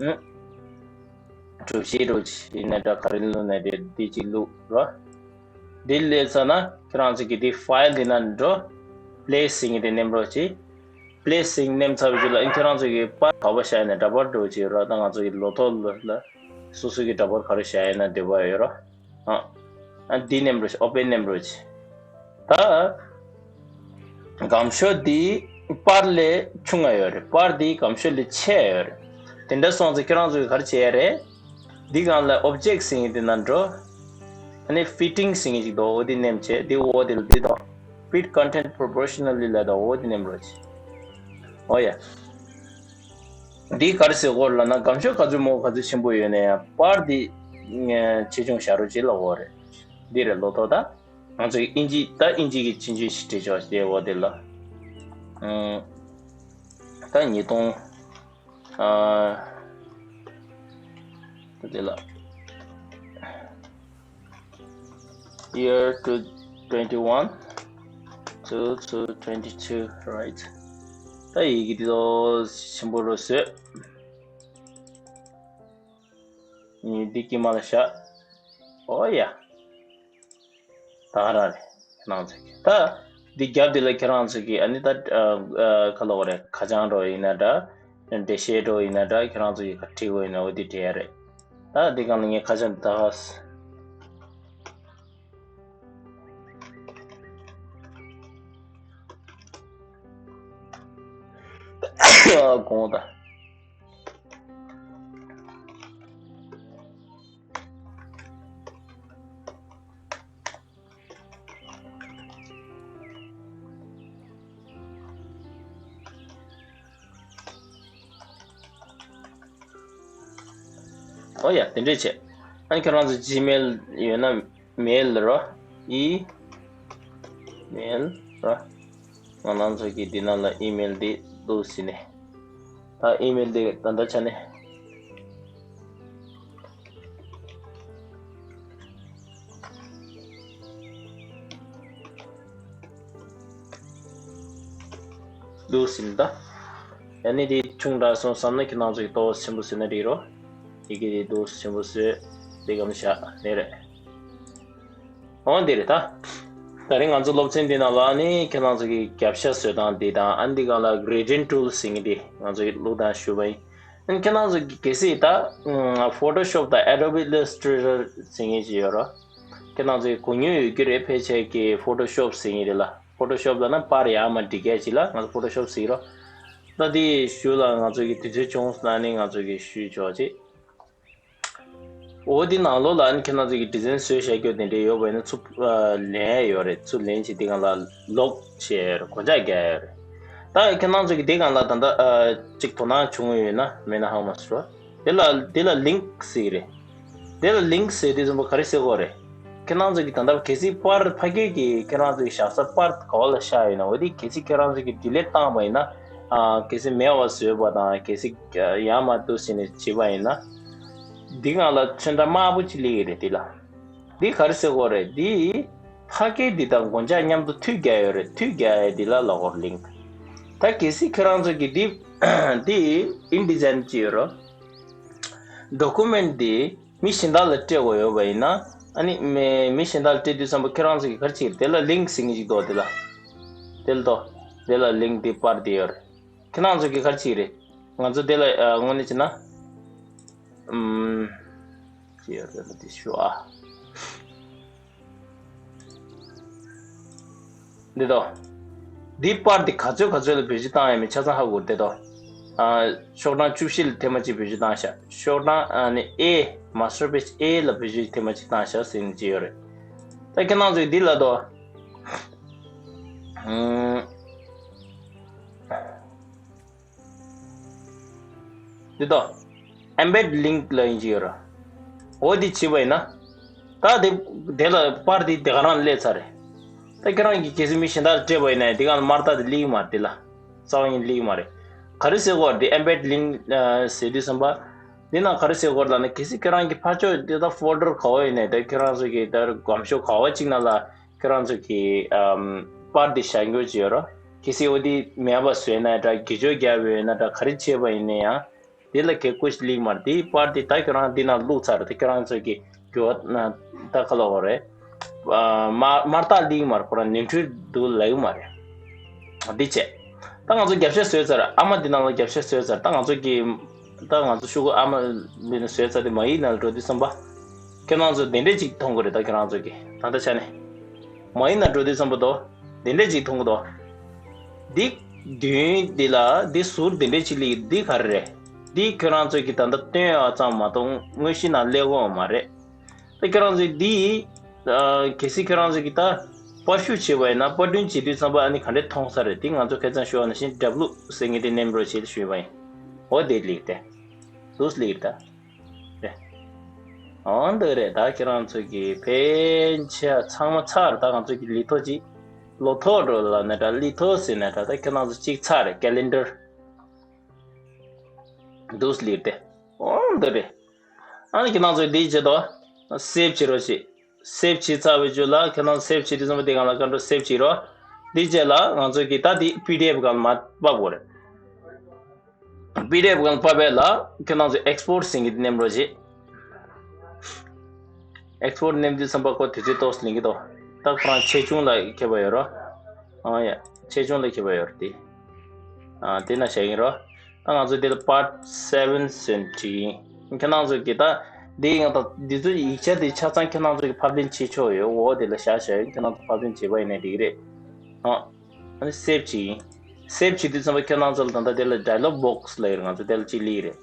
ཨུ། གྲུ་བཞི་རོ་ཅི་ཡིན་ན་འདྲ། ག་རེ་བླུག་ན་དེ་འདི་གཅིག་བླུག་རོགས། འདི་སླེབས་ཚར་ན་ཁྱེད་རང་ཚོ་གི་འདི་file འདི་ན་འགྲོ། Place ཟེར་མཁན་དེ་མནན་རོགས་བྱེད། Place ཟེར་མཁན་མནན་ཚར་བའི་རྗེས་ལ་ཨིན་ཁྱེད་རང་ཚོ་གི་པར་ག་པར་བཞག་ཡིན་ན་འདྲ་པར་འགྲོ་བྱེད་རོགས། ད་ང་ཚོ་གི་ལོ་ཐོ་ལ་སོ་སོ་གི་འདྲ་པར་ག་རེ་བཞག་ཡིན་ན་འདོད་པ་ཡོད་རོགས། ཨ། ཨ་འདི་མནན་རོགས་བྱེད། Open མནན་རོགས་བྱེད། ད། སྒམ་ཤོག་འདི་པར་ལས་ཆུང་ང་ཡོད་རེད། པར་འདི་སྒམ་ཤོག་ལས་ཆེ་ཡོད་རེད། དེ་འདྲ་སོང་ཙང་ཁྱེད་རང་ཚོས་ག་རེ་བྱེད་ཡ་རེད། འདི་སྒང་ལ་Object ཟེར་མཁན་དེ་ན་འགྲོ། ཨ་ནི་Fitting ཟེར་མཁན་ཅིག་འདུག་འོ་འདི་མནན་བྱས། འདི་འོ་འདི་ལ་འདི་དང་། Fit content proportionally ལབ་དང་འོ་འདི་མནན་རོགས་བྱེད། འོ་ཡ། འདི་ག་རེ་ཟེར་དགོས་རེད་ལབ་ན་སྒམ་ཤོག་ག་ཚོད་མང་ག་ཚོད་ཆེན་པོ་ཡོད་ན་ཡང་པར་འདི་ཆེ་ཆུང་བཞག་རོགས་བྱེད་ལབ་དགོས་རེད། འདི་རེད་ལོ་ཐོ་ད། ང་ཚོ་ཨིན་ཇི་ད་ཨིན་ཇི་གི་ཆུང་ཆུང་ཞིག་བྲིས་ཆོག་དེ་འོ་དེ་ལ། ཨང་། ད་ཉིས་སྟོང་། ཨ། ད་དེ་ལ། Year two twenty one to two twenty two, right? ད་ཡི་གེ་དེ་ཚོ་ཆེན་པོ་རུ་བཟོས། ཨ་ནི་འདི་དཀྱིལ་མ་ལ་བཞག་འོ་ཡ། ད་རང་རེད་ཁྱེད་རང་ཚོ་གི། ད་འདི་རྒྱབ་འདི་ལ་ཁྱེད་རང་ཚོ་གི་ཨ་ནི་ད་ཨ་ཨ་ག་ལབ་དགོས་རེད། ཁ་བྱང་འདྲ་ཡིན་ན་འདྲ། འགྲེལ་བཤད་འདྲ་ཡིན་ན་འདྲ། ཁྱེད་རང་ཚོ་གི་ག་བྲིས་དགོས་ཡིན་ན་འོ་འདི་བྲིས་ཡ་རེད། ད་འདི་སྒང་ལ་ངས་ཁ་བྱང་འདི་ད་ཨ་དགོངས་དག་ཨོ་ཡ། དེ་འདྲས་བྱས། ཨ་ནི་ཁྱེད་རང་ཚོ་Gmail ཡོད་ན་mail རོ། ཨི་mail རོ། ང་རང་ཚོ་གི་འདི་ནང་ལ་ཨི་མེལ་འདི་འདུག་ཟེར་ནས། ད་ཨི་མེལ་འདི་ད་ལྟ་ཆ་ནས། འདུག་ཟེར་ནས་ད། ཡ་ནི་འདི་ ཆུང་དྲགས་སོང་བསམ་ན་ཁྱེད་རང་ཚོ་གི་ཏོག་ཙམ་ཆེན་པོ་བཟོས་ན་འགྲིག་རོ། ཡི་གེ་དེ་ཏོག་ཙམ་ཆེན་པོ་བཟོས། དེ་གམ་བཞག་ནི་རེད། འོ་འདི་རེད་ད། ད་རིང་ང་ཚོ་སློབ་ཚན་འདི་ནང་ལ་ནི་ཁྱེད་རང་ཚོ་གི་རྒྱབ་ཤ་བཟོ་སྟངས་འདི་དང་ཨ་འདི་གང་ལ་Gradient Tool་ཟེར་མཁན་འདི་ང་ཚོ་གི་བླུགས་སྟངས་ཞུ་བ་ཡིན། ཨ་ཁྱེད་རང་ཚོ་གི་གལ་སྲིད་ད་Photoshop་དང་Adobe Illustrator་ཟེར་མཁན་ཅིག་ཡོད་རོ། ཁྱེད་རང་ཚོ་གི་གོ་མྱོང་ཡོད་ཀྱི་རེད། ཕལ་ཆེར་གི་Photoshop་ཟེར་མཁན་རེད་ལ། Photoshop་ལ་ན་པར་ཡར་མར་སྒྲིག་ཡ་ཅིག་ལ་ང་ཚོ་Photoshop་ཟེར་རོ། ད་དེའི་ཤུལ་ལ་ང་ཚོ་གི་དུས་ཚོད་བྱུང་སོང་ན་ནི་ང་ཚོ་གི་ཞུས་ཆོག་ཅིག་འོ་དེ་ནང་ལོགས་ལ་ཨ་ནི་ཁྱེད་རང་ཚོ་གི་ཌི་ཛའིན་བཟོས་བཞག་རྒྱུ་དེ་འདྲས་ཡོད་པ་ཡིན་ན་ཚུར་ཨ་ལེན་ཡ་ཡོད་རེད། ཚུར་ལེན་བྱས་དེ་སྒང་ལ་ལོག་བྱས་ཡོད་རེད། གོ་ཆ་བརྒྱབ་ཡོད་རེད། ད་ཁྱེད་རང་ཚོ་གི་དེ་སྒང་ལ་ད་ལྟ་ཨ་ཅིག་དོ་སྣང་བྱུང་ཡོད་ན་མེད་ན་ཧ་མ་སོ། དེ་ལ་དེ་ལ་ལིང་ཀི་ཟེར་གི་རེད། དེ་ལ་ལིང་ཀི་ཟེར་དུས་ཙམ་པ་ག་རེ་ཟེར་དགོས་རེད། ཁྱེད་རང་ཚོ་གི་ད་ལྟ་གལ་སྲིད་པར་ཕ་གི་གི་ཁྱེད་རང་ཚོ་གི་བཞག་ས་པར་ག་བ་ལ་བཞག་ཡོད་ན་འོ་དེ་གལ་སྲིད་ཁྱེད་རང་ཚོ་གི་ཌི་ལིཊ་བཏང་བ་ཡིན་ན་ཨ་གལ་སྲིད་མེད་པ་བཟོས་པ་དང་གལ་སྲིད་ཡང་མ་གཏོགས་ཟེར་ནས་བྱས་པ་ཡིན་ན། འདི་སྒང་ལ་ཚོན་ཁྲ་དམར་པོ་ཅིག་སླེབས་ཀྱི་རེད་འདི་ལ། འདི་ག་རེ་ཟེར་དགོས་རེད། འདི་ཕ་སྐད་འདི་དང་སྒོ་ལྕགས་མཉམ་དུ་མཐུད་རྒྱག་ཡོད་རེད། མཐུད་རྒྱག་ཡ་འདི་ལ་ལབ་དགོས་རེད་ལིང་ཀི། ད་གལ་སྲིད་ཁྱེད་རང་ཚོ་གི་འདི་འདི་ཨིན་ཌི་ཛའིན་ཅིག་ཡོད་རོ། ཌོ་ཀུ་མེན་ཊི་འདི་མི་གཞན་དག་ལ་སྤྲད་དགོས་ཡོད་པ་ཡིན་ན་ཨ་ནི་མི་མི་གཞན་དག་ལ་སྤྲད་དུས་ཙམ་པ་ཁྱེད་རང་ཚོ་གི་ག་རེ་བྱེད་ཀྱི་རེད། དེ་ལ་ལིང་ཀི་ཟེར་མཁན་ཅིག་འདུག་དེ་ལ་དེ་ལ་འདུག་དེ་ལ་ལིང་ཀི་འདི་པར་འདི་ཡོད་རེད། ཁྱེད་རང་ཚོ་གི་ག་རེ་བྱེད་ཀྱི་རེད། ང་ཚོ་དེ་ལ་ཨ་དངོས་གནས་བྱས་ན། ཨུམ། ཅི་ཡོད་རེད་ལ་དེ་ཞུ་ཨ། འདི་དོ། འདི་པར་འདི་ག་ཚོད་ག་ཚོད་ལ་བེད་སྤྱོད་བཏང་ཡ་མིན་ཆ་ཚང་ཧ་གོ་དེ་དོ། ཨ། ཤོག་གྲངས་བཅུ་བཞི་ལ་ཐེངས་མ་གཅིག་བེད་སྤྱོད་བཏང་ཤག་ཤོག་གྲངས་ཨ་ནི་ཨེ། Master Page་ཨེ་ལ་བེད་སྤྱོད་ཐེངས་མ་གཅིག་བཏང་ཤག་ཟེར་ནས་ཅི་ཡོད་རེད། ད་ཁྱེད་རང་ཚོས་འདི་ལ་དོ། ཨུམ། འདི་དོ། Embed Link་ལབ་ཡིན་གྱི་ཡོད་ར། འོ་འདི་བྱས་པ་ཡིན་ན། ད་དེ་དེ་ལ་པར་དེ་དེ་ག་རང་སླེབས་ཚར་རེད། ད་ཁྱེད་རང་གིས་གལ་སྲིད་མི་གཞན་དག་ལ་སྤྲད་པ་ཡིན་ན་དེ་ག་ལ་དམར་རྟགས་དེ་སླེབས་ཀྱི་མ་རེད་དེ་ལ། རྩ་བ་ཉིད་སླེབས་ཀྱི་མ་རེད། ག་རེ་ཟེར་དགོས་རེད་དེ་Embed Link་ཟེར་དུས་ཙམ་པ། འདི་ན་ག་རེ་ཟེར་དགོས་རེད་ལབ་ན་གལ་སྲིད་ཁྱེད་རང་གི་ཕར་ཕྱོགས་དེ་ད་ཕོལ་ཌར་ག་བ་ཡིན་ནའི་ད་ཁྱེད་རང་ཚོ་གི་ད་སྒམ་ཤོག་ག་བ་གཅིག་ནང་ལ། ཁྱེད་རང་ཚོ་གིས་ཨམ་པར་འདི་བཞག་རྒྱུ་བྱེད་རོགས། གལ་སྲིད་འོ་འདི་མེད་པ་བཟོས་ན་འདྲ་དགེ་སྦྱོར་རྒྱབ་ཡོད་ན་འདྲ་ག་རེ་བྱས་པ་ཡིན་ན་ཡང་། འདི་ལ་གལ་ཀུ་ཤི་ལིག་མར་འདི་པར་འདི་ད་ཁྱེད་རང་འདི་ནང་བླུགས་ཚར་ད་ཁྱེད་རང་ཚོ་གི་རྒྱུ་བ་ན་ད་ག་ལ་འོ་རེད། ཨ་མ་མར་ཏག་ལིག་མར་ཁོ་རང་ནོར་འཁྲུལ་འདུག་ལབ་ཡོད་མ་རེད། འདི་བྱས། ད་ང་ཚོ་རྒྱབ་ཤ་བཟོས་ཚར་ཨ་མ་འདི་ནང་ལ་རྒྱབ་ཤ་བཟོས་ཚར་ད་ང་ཚོ་གི་ད་ང་ཚོ་ཤོག་གུ་ཨ་མ་འདི་ནས་བཟོས་ཚར་དེ་མ་ཡིག་ནང་ལ་འགྲོ་དུས་ཙམ་པ། ཁྱེད་རང་ཚོ་དེ་འདྲས་ཅིག་མཐོང་གི་རེད་ད་ཁྱེད་རང་ཚོ་གི་ད་ལྟ་ཆ་ནས། མ་ཡིག་ནང་འགྲོ་དུས་ཙམ་པ་དོ། དེ་འདྲས་ཅིག་མཐོང་གི་དོ། འདི་མདུན་འདི་ལ་འདི་ཟུར་དེ་འདྲས་ཅིག་ལི་འདི་ག་རེ་རེད། འདི་ཁྱེད་རང་ཚོ་གི་ད་ལྟ་སྟོན་ཡག་ཙམ་མ་གཏོགས་དངོས་གཞི་ནང་སླེབས་ཡོད་མ་རེད། ད་ཁྱེད་རང་ཚོས་འདི། ཨ་གལ་སྲིད་ཁྱེད་རང་ཚོ་གིས་ད་པར་བཤུ་བྱས་པ་ཡིན་ན་པར་སྐྲུན་བྱེད་དུས་ཙམ་པ་ཨ་ནི་ག་འདྲས་མཐོང་ས་རེད་དེ་ང་ཚོ་ཁ་སང་ཞུས་པ་ནང་བཞིན་W་ཟེར་མཁན་དེ་མནན་རོགས་བྱེད་ཞུས་པ་ཡིན། འོ་དེ་ལིག་དེ། འདུག་ལིག་ད། དེ། འོ་འདི་རེད་ད་ཁྱེད་རང་ཚོ་གིས་ཕན་ཆད་ཚང་མ་ཚར་ད་ང་ཚོ་གི་ལི་ཐོ་ཅིག་ལོ་ཐོ་འགྲོ་ལ་ན་ད་ལི་ཐོ་ཟེར་ན་ད་ད་ཁྱེད་རང་ཚོ་གཅིག་ཚར་རེད་ཀེ་ལེན་ཌར། འདུག་ལིག་དེ། འོ་འདི་རེད། ཨ་ནི་ཁྱེད་རང་ཚོས་འདི་བྱེད་དོ། སེབ་བྱེད་རོགས་བྱེད། སེབ་བྱེད་ཚར་བའི་རྗེས་ལ་ཁྱེད་རང་སེབ་བྱེད་དུས་ཙམ་པ་དེ་སྒང་ལ་ཀོན་ཊོལ་སེབ་བྱེད་རོགས། འདི་རྗེས་ལ་ང་ཚོ་གིས་ད་འདི་པི་ཌི་ཨེཕ་སྒང་ལ་མར་ཕབ་དགོས་རེད། པི་ཌི་ཨེཕ་སྒང་ལ་ཕབ་པའི་ལ་ཁྱེད་རང་ཚོས་ཨེགས་པོར་ཊི་ཟེར་མཁན་འདི་མནན་རོགས་བྱེད། ཨེགས་པོར་ཊི་མནན་དུས་ཙམ་པ་ཁོ་དུས་ཚོད་ཏོག་ཙམ་ལེན་གྱི་འདུག་ད་ཁོ་རང་ཆེ་ཆུང་ལ་ཁྱད་པར་ཡོད་རོ། ཨ་ཡ། ཆེ་ཆུང་ལ་ཁྱད་པར་ཡོད་རེད་དེ། ཨ་དེ་ན་བྱ་ཡིན་རོ། ད་ང་ཚོ་འདི་ལ་པཱརཊ་སེ་བེན་ཟེར་བྲིས་ཡིན། ཁྱེད་རང་ཚོ་གིས་ད་འདི་ཡང་ད་འདི་ཚོ་ཡིག་ཆ་འདི་ཆ་ཚང་ཁྱེད་རང་ཚོ་གིས་ཕབ་ལེན་བྱེད་ཆོག་ཡོད། འོ་དེ་ལ་བཞག་བཞག་ཡོད། ཁྱེད་རང་ཚོ་ཕབ་ལེན་བྱེད་པ་ཡིན་ནའི་འགྲིག་གི་རེད། ཨ་ཨ་ནི་སེབ་བྱས་ཡིན། སེབ་བྱེད་དུས་ཙམ་པ་ཁྱེད་རང་ཚོ་ལ་ད་ལྟ་དེ་ལ་ཌའི་ལོག་བོག་སི་ལབ་ཡོད་རེད། ང་ཚོ་དེ་ལ་གཅིག་སླེབས་རེད།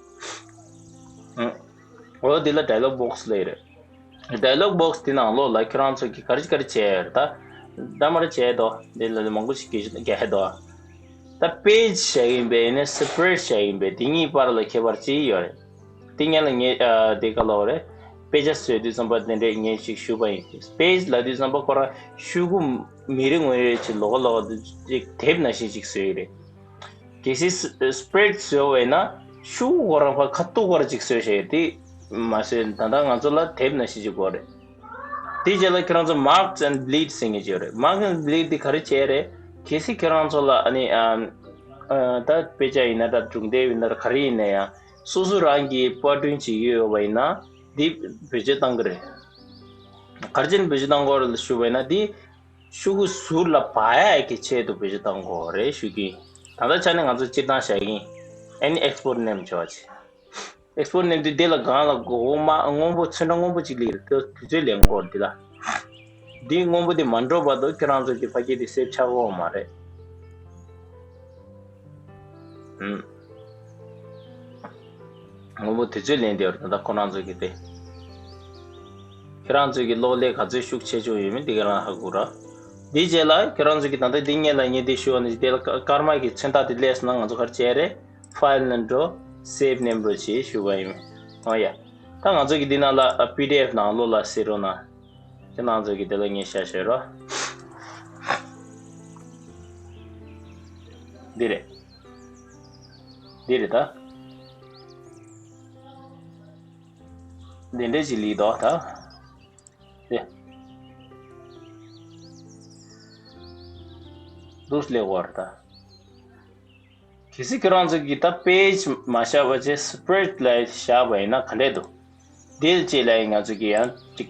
ཨ་འོ་དེ་ལ་ཌའི་ལོག་བོག་སི་ལབ་ཡོད་རེད། ཌའི་ལོག་བོག་སི་དེ་ནང་ལོགས་ལ་ཁྱེད་རང་ཚོ་གིས་ག་རེ་ག་རེ་བྱས་ཡོད་རེད་ད། ད་མ་རེད་བྱས་འདུག་འདི་ལ་མང་པོ་ཞིག་གིས་རྒྱག་འདུག་ད་པེ་ཇི་བྱས་ཡིན་པས་ནི་སི་པི་རེ་ཌི་བྱས་ཡིན་པས་དེ་གཉིས་བར་ལ་ཁྱད་པར་ཅི་ཡོད་རེད། དེ་སྔོན་ལ་ངས་ཨ་དེ་ག་ལབ་རེད། དཔེ་ཆ་བཟོས་དུས་ཙམ་པ་དེ་འདྲས་ངས་ཅིག་ཞུས་པ་ཡིན། པེ་ཇི་ལབ་དུས་ཙམ་པ་ཁོ་རང་ཤོག་གུ་མི་རེ་ངོ་རེ་ཅིག་ལོགས་ཀ་ལོགས་ཀ་དེ་ཅིག་དེབ་ནང་བཞིན་ཅིག་བཟོས་ཡོད་རེད། གལ་སྲིད་སི་པི་རེ་ཌི་བཟོས་པ་ཡིན་ན་ཤོག་གུ་ཁོ་རང་ཕར་ཁ་ཐུག་པར་ཅིག་བཟོས་བཞག་ཡོད་དེ་མ་བཟོས། ད་ལྟ་ང་ཚོ་ལ་དེབ་ནང་བཞིན་ཅིག་དགོས་རེད། དེའི་རྗེས་ལ་ཁྱེད་རང་ཚོ་marks and bleed་ཟེར་མཁན་ཅིག་ཡོད་རེད། Marks and bleed་དེ་ག་རེ་བྱས་རེད། གལ་སྲིད་ཁྱེད་རང་ཚོ་ལ་ཨ་ནི་ཨམ་ ཨ་ད་དཔེ་ཆ་ཡིན་ན་འདྲ། སྒྲུང་དེབ་ཡིན་ན་འདྲ། ག་རེ་ཡིན་ན་ཡང་སོ་སོ་རང་གིས་པར་སྐྲུན་བྱེད་ཀྱི་ཡོད་པ་ཡིན་ན་འདི་བེད་སྤྱོད་གཏང་གི་རེད། ག་རེ་བྱས་ནས་བེད་སྤྱོད་གཏང་དགོས་རེད་ལ་ཞུ་བ་ཡིན་ན། འདི་ཤོག་གུ་ཟུར་ལ་བ་ཡག་གི་ཆེད་དུ་བེད་སྤྱོད་གཏང་དགོས་རེད་ཞུ་གི་ཡིན། ད་ལྟ་ཆ་ནས་ང་ཚོ་སྤྱིར་བཏང་བཞག་གི་ཡིན། ཨ་ནི་ཨེགས་པོར་ཊི་ནེམ་བྱོས་བྱས། ཨེགས་པོར་ཊི་ནེམ་དུས་དེ་ལ་སྒང་ལ་འོག་མ་སྔོན་པོ་ཚོན་ཁྲ་སྔོན་པོ་གཅིག་སླེབས་རེད། དེ་དུས་ཚོད་ལེན་དགོས་རེད་འདི་ལ། འདི་སྔོན་པོ་དེ་མ་འགྲོ་བར་དུ་ཁྱེད་རང་ཚོ་གི་ཕ་གི་དེ་སེབ་ཆགས་ཀྱི་ཡོད་མ་རེད། ཨུམ། སྔོན་པོ་དུས་ཚོད་ལེན་བསྡད་ཡོད་རེད། ད་ལྟ་ཁོ་རང་ཚོ་གི་དེ། ཁྱེད་རང་ཚོ་གི་གློག་ཀླད་ག་ཚོད་ཤུགས་ཆེ་ཆུང་ཡོད་མེད་འདི་ག་རང་ཧ་གོ་ར། འདིའི་རྗེས་ལ་ཁྱེད་རང་ཚོ་གི་ད་ལྟ་འདི་སྔོན་ལ་ངས་འདི་ཞུ་བ་ནི་དེ་ལ་ཀ་ཀརྨ་གི་མཚོན་རྟགས་དེ་སླེབས་སོང་ན་ང་ཚོ་ག་རེ་བྱེད་རེད། ཕའིལ་ནང་འགྲོ། སེབ་ནེམ་རོ་བྱེད་ཞུ་བ་ཡིན། ཨོ་ཡ། ད་ང་ཚོ་གི་འདི་ནང་ལ་པི་ཌི་ཨེཕ་ནང་ལོགས་ལ་ཟེར་རོགས་གནང་། ཁྱེད་རང་ཚོ་གི་དེ་ལ་ངས་ཤ་ཤོད་རོགས། འདི་རེད། འདི་རེད་ད། འདི་འདྲ་ཞིག་ལི་དོ་ད། དེ། འདུག་སླེབས་པ་རེད་ད། གལ་སྲིད་ཁྱེད་རང་ཚོ་གིས་ད་པེ་ཇི་མ་བཞག་པ་བྱས་སི་པི་རེ་ཌི་ལ་བཞག་པ་ཡིན་ན་ག་འདྲས་འདུག་དེ་རྗེས་ལ་ང་ཚོ་གིས་ཡང་ཅིག་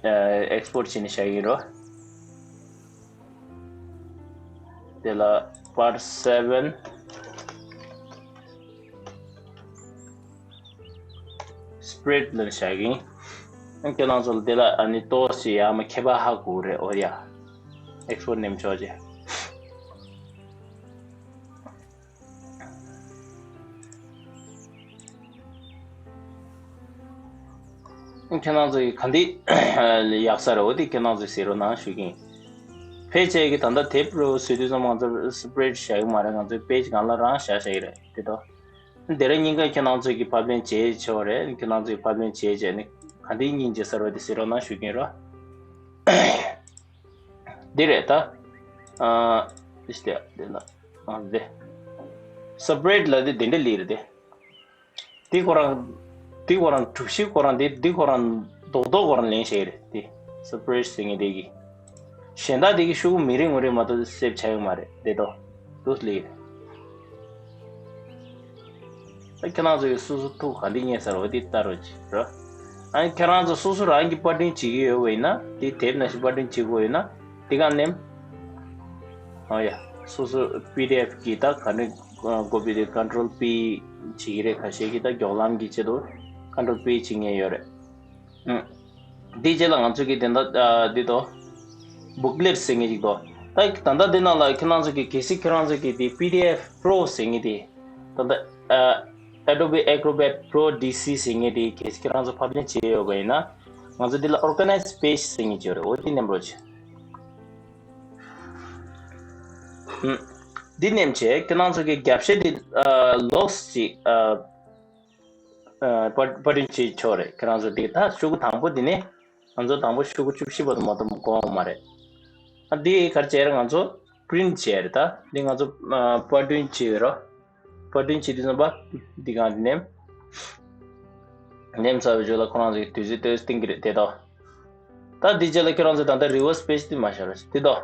ཨེགས་པོར་ཊི་བྱས་ནས་བཞག་གི་ཡིན་རོ། དེ་ལ་པཱར་ཊི་སེ་ཝེན། སི་པི་རེ་ཌི་ལ་བཞག་གི་ཡིན། ཁྱེད་རང་ཚོ་ལ་དེ་ལ་ཨ་ནི་ཏོག་ཙམ་ཡར་མར་ཁྱད་པར་ཧ་གོ་རེད། ཨོ་ཡ། ཨེགས་པོར་ཊི་ནེམ་ཆོག་ཅེ། ཁྱེད་རང་ཚོ་གི་ག་འདི་ཡག་ས་རེད། འོ་དེ་ཁྱེད་རང་ཚོས་ཟེར་རོགས་གནང་ཞུ་གི་ཡིན། ཕལ་ཆེར་གི་ད་ལྟ་དེབ་རུ་བཟོས་དུས་ཙམ་ང་ཚོ་སི་པི་རེ་ཌི་བཞག་གི་མ་རེད། ང་ཚོའི་པེ་ཇི་སྒང་ལ་རང་བཞག་བཞག་གི་རེད་དེ་དོ། དེ་རིང་ཉིན་ཀ་ཁྱེད་རང་ཚོས་ཀྱི་ཕབ་ལེན་བྱེད་ཆོག་རེད། ཁྱེད་རང་ཚོས་ཕབ་ལེན་བྱེད་བྱས་ནས་ག་འདི་སྙིང་རྗེ་ས་རེད་དེ་ཟེར་རོགས་གནང་ཞུ་གི་ཡིན་རོ། འདི་རེད་ད། ཨ། འདི་ཞིག་དེ་ལ། ཨ་འདི། སི་པི་རེ་ཌི་ལ་དེ་དེ་འདྲ་ལི་རེད་དེ། དེ་ཁོ་རང་། དེ་ཁོ་རང་གྲུ་བཞི་ཁོ་རང་དེ་དེ་ཁོ་རང་རྡོག་རྡོག་ཁོ་རང་ལེན་བྱས་རེད་དེ། སི་པི་རེ་ཌི་ཟེར་མཁན་དེ་གི། གཞན་དག་དེ་གི་ཤོག་གུ་མི་རེ་ངོ་རེ་མ་གཏོགས་སེབ་ཆགས་ཡོད་མ་རེད་དེ་དོ། དུ་ལི་རེད། ད་ཁྱེད་རང་ཚོ་གི་སོ་སོ་ཐུགས་ག་འདི་ཉེ་ས་རོ་དེ་ལྟ་རོགས་གྱིས་རོ། ཨ་ནི་ཁྱེད་རང་ཚོ་སོ་སོ་རང་གི་པར་སྐྲུན་བྱེད་ཀྱི་ཡོད་པ་ཡིན་ན་དེ་དེབ་ནང་བཞིན་པར་སྐྲུན་བྱེད་དགོས་ཡོད་ན་དེ་ག་ནེམ། ཨོ་ཡ། སོ་སོ་པི་ཌི་ཨེཕ་གི་ད་ག་ནི་ཀོ་པི་དེ་ཀོན་ཊོལ་པི་བྱེད་ཀྱི་རེད། ཁ་ཤས་ཀྱིས་ད་མགྱོགས་ལམ་གྱི་ཆེད་དུ་ཀོན་ཊོལ་པི་བྱེད་མཁན་ཡོད་རེད། ཨུམ། དེའི་རྗེས་ལ་ང་ཚོ་གི་དེ་འདྲ་ཨ་འདི་དོ། བུག་ལེཊ་ཟེར་མཁན་ཅིག་དོ། ད་ད་ལྟ་འདི་ནང་ལ་ཁྱེད་རང་ཚོ་གི་གལ་སྲིད་ཁྱེད་རང་ཚོ་གི་དེ་པི་ཌི་ཨེཕ་པྲོ་ཟེར་མཁན་དེ། ད་ལྟ་ཨ་Adobe Acrobat Pro D C ཟེར་མཁན་དེ་གལ་སྲིད་ཁྱེད་རང་ཚོ་ཕབ་ལེན་བྱས་ཡོད་པ་ཡིན་ན། ང་ཚོ་འདི་ལ་ཨོར་ག་ནའི་ཛི་པེ་ཇི་ཟེར་མཁན་ཅིག་ཡོད་རེད། འོ་དེ་ནེམ་རོགས་བྱེད། ཨུམ། འདི་ནེམ་བྱས་ཁྱེད་རང་ཚོ་གི་རྒྱབ་ཤ་འདི་ཨ་ལོགས་ཅིག་ཨ། ཨ་པར་པར་སྐྲུན་བྱེད་ཆོག་རེད། ཁྱེད་རང་ཚོ་དེ་ད་ཤོག་གུ་དང་པོ་དེ་ནི་ང་ཚོ་དང་པོ་ཤོག་གུ་བཅུ་བཞི་བར་དུ་མ་གཏོགས་འགོ་འོང་མ་རེད། ཨ་འདི་ག་རེ་བྱས་རེད། ང་ཚོ་པི་རིན་ཊི་བྱས་རེད། ད་འདི་ང་ཚོ་ཨ་པར་སྐྲུན་བྱས་རོ། པར་སྐྲུན་བྱེད་དུས་ཙམ་པ་འདི་གང་དེ་ནེམ། ནེམ་ཚར་བའི་རྗེས་ལ་ཁོ་རང་ཚོ་གི་དུས་ཚོད་ལྟོས་སྟེང་གི་རེད་དེ་དོ། ད་འདི་རྗེས་ལ་ཁྱེད་རང་ཚོ་ད་ལྟ་རི་ཝར་སི་པེ་ཇི་དེ་མ་བཞག་རོགས་དེ་དོ།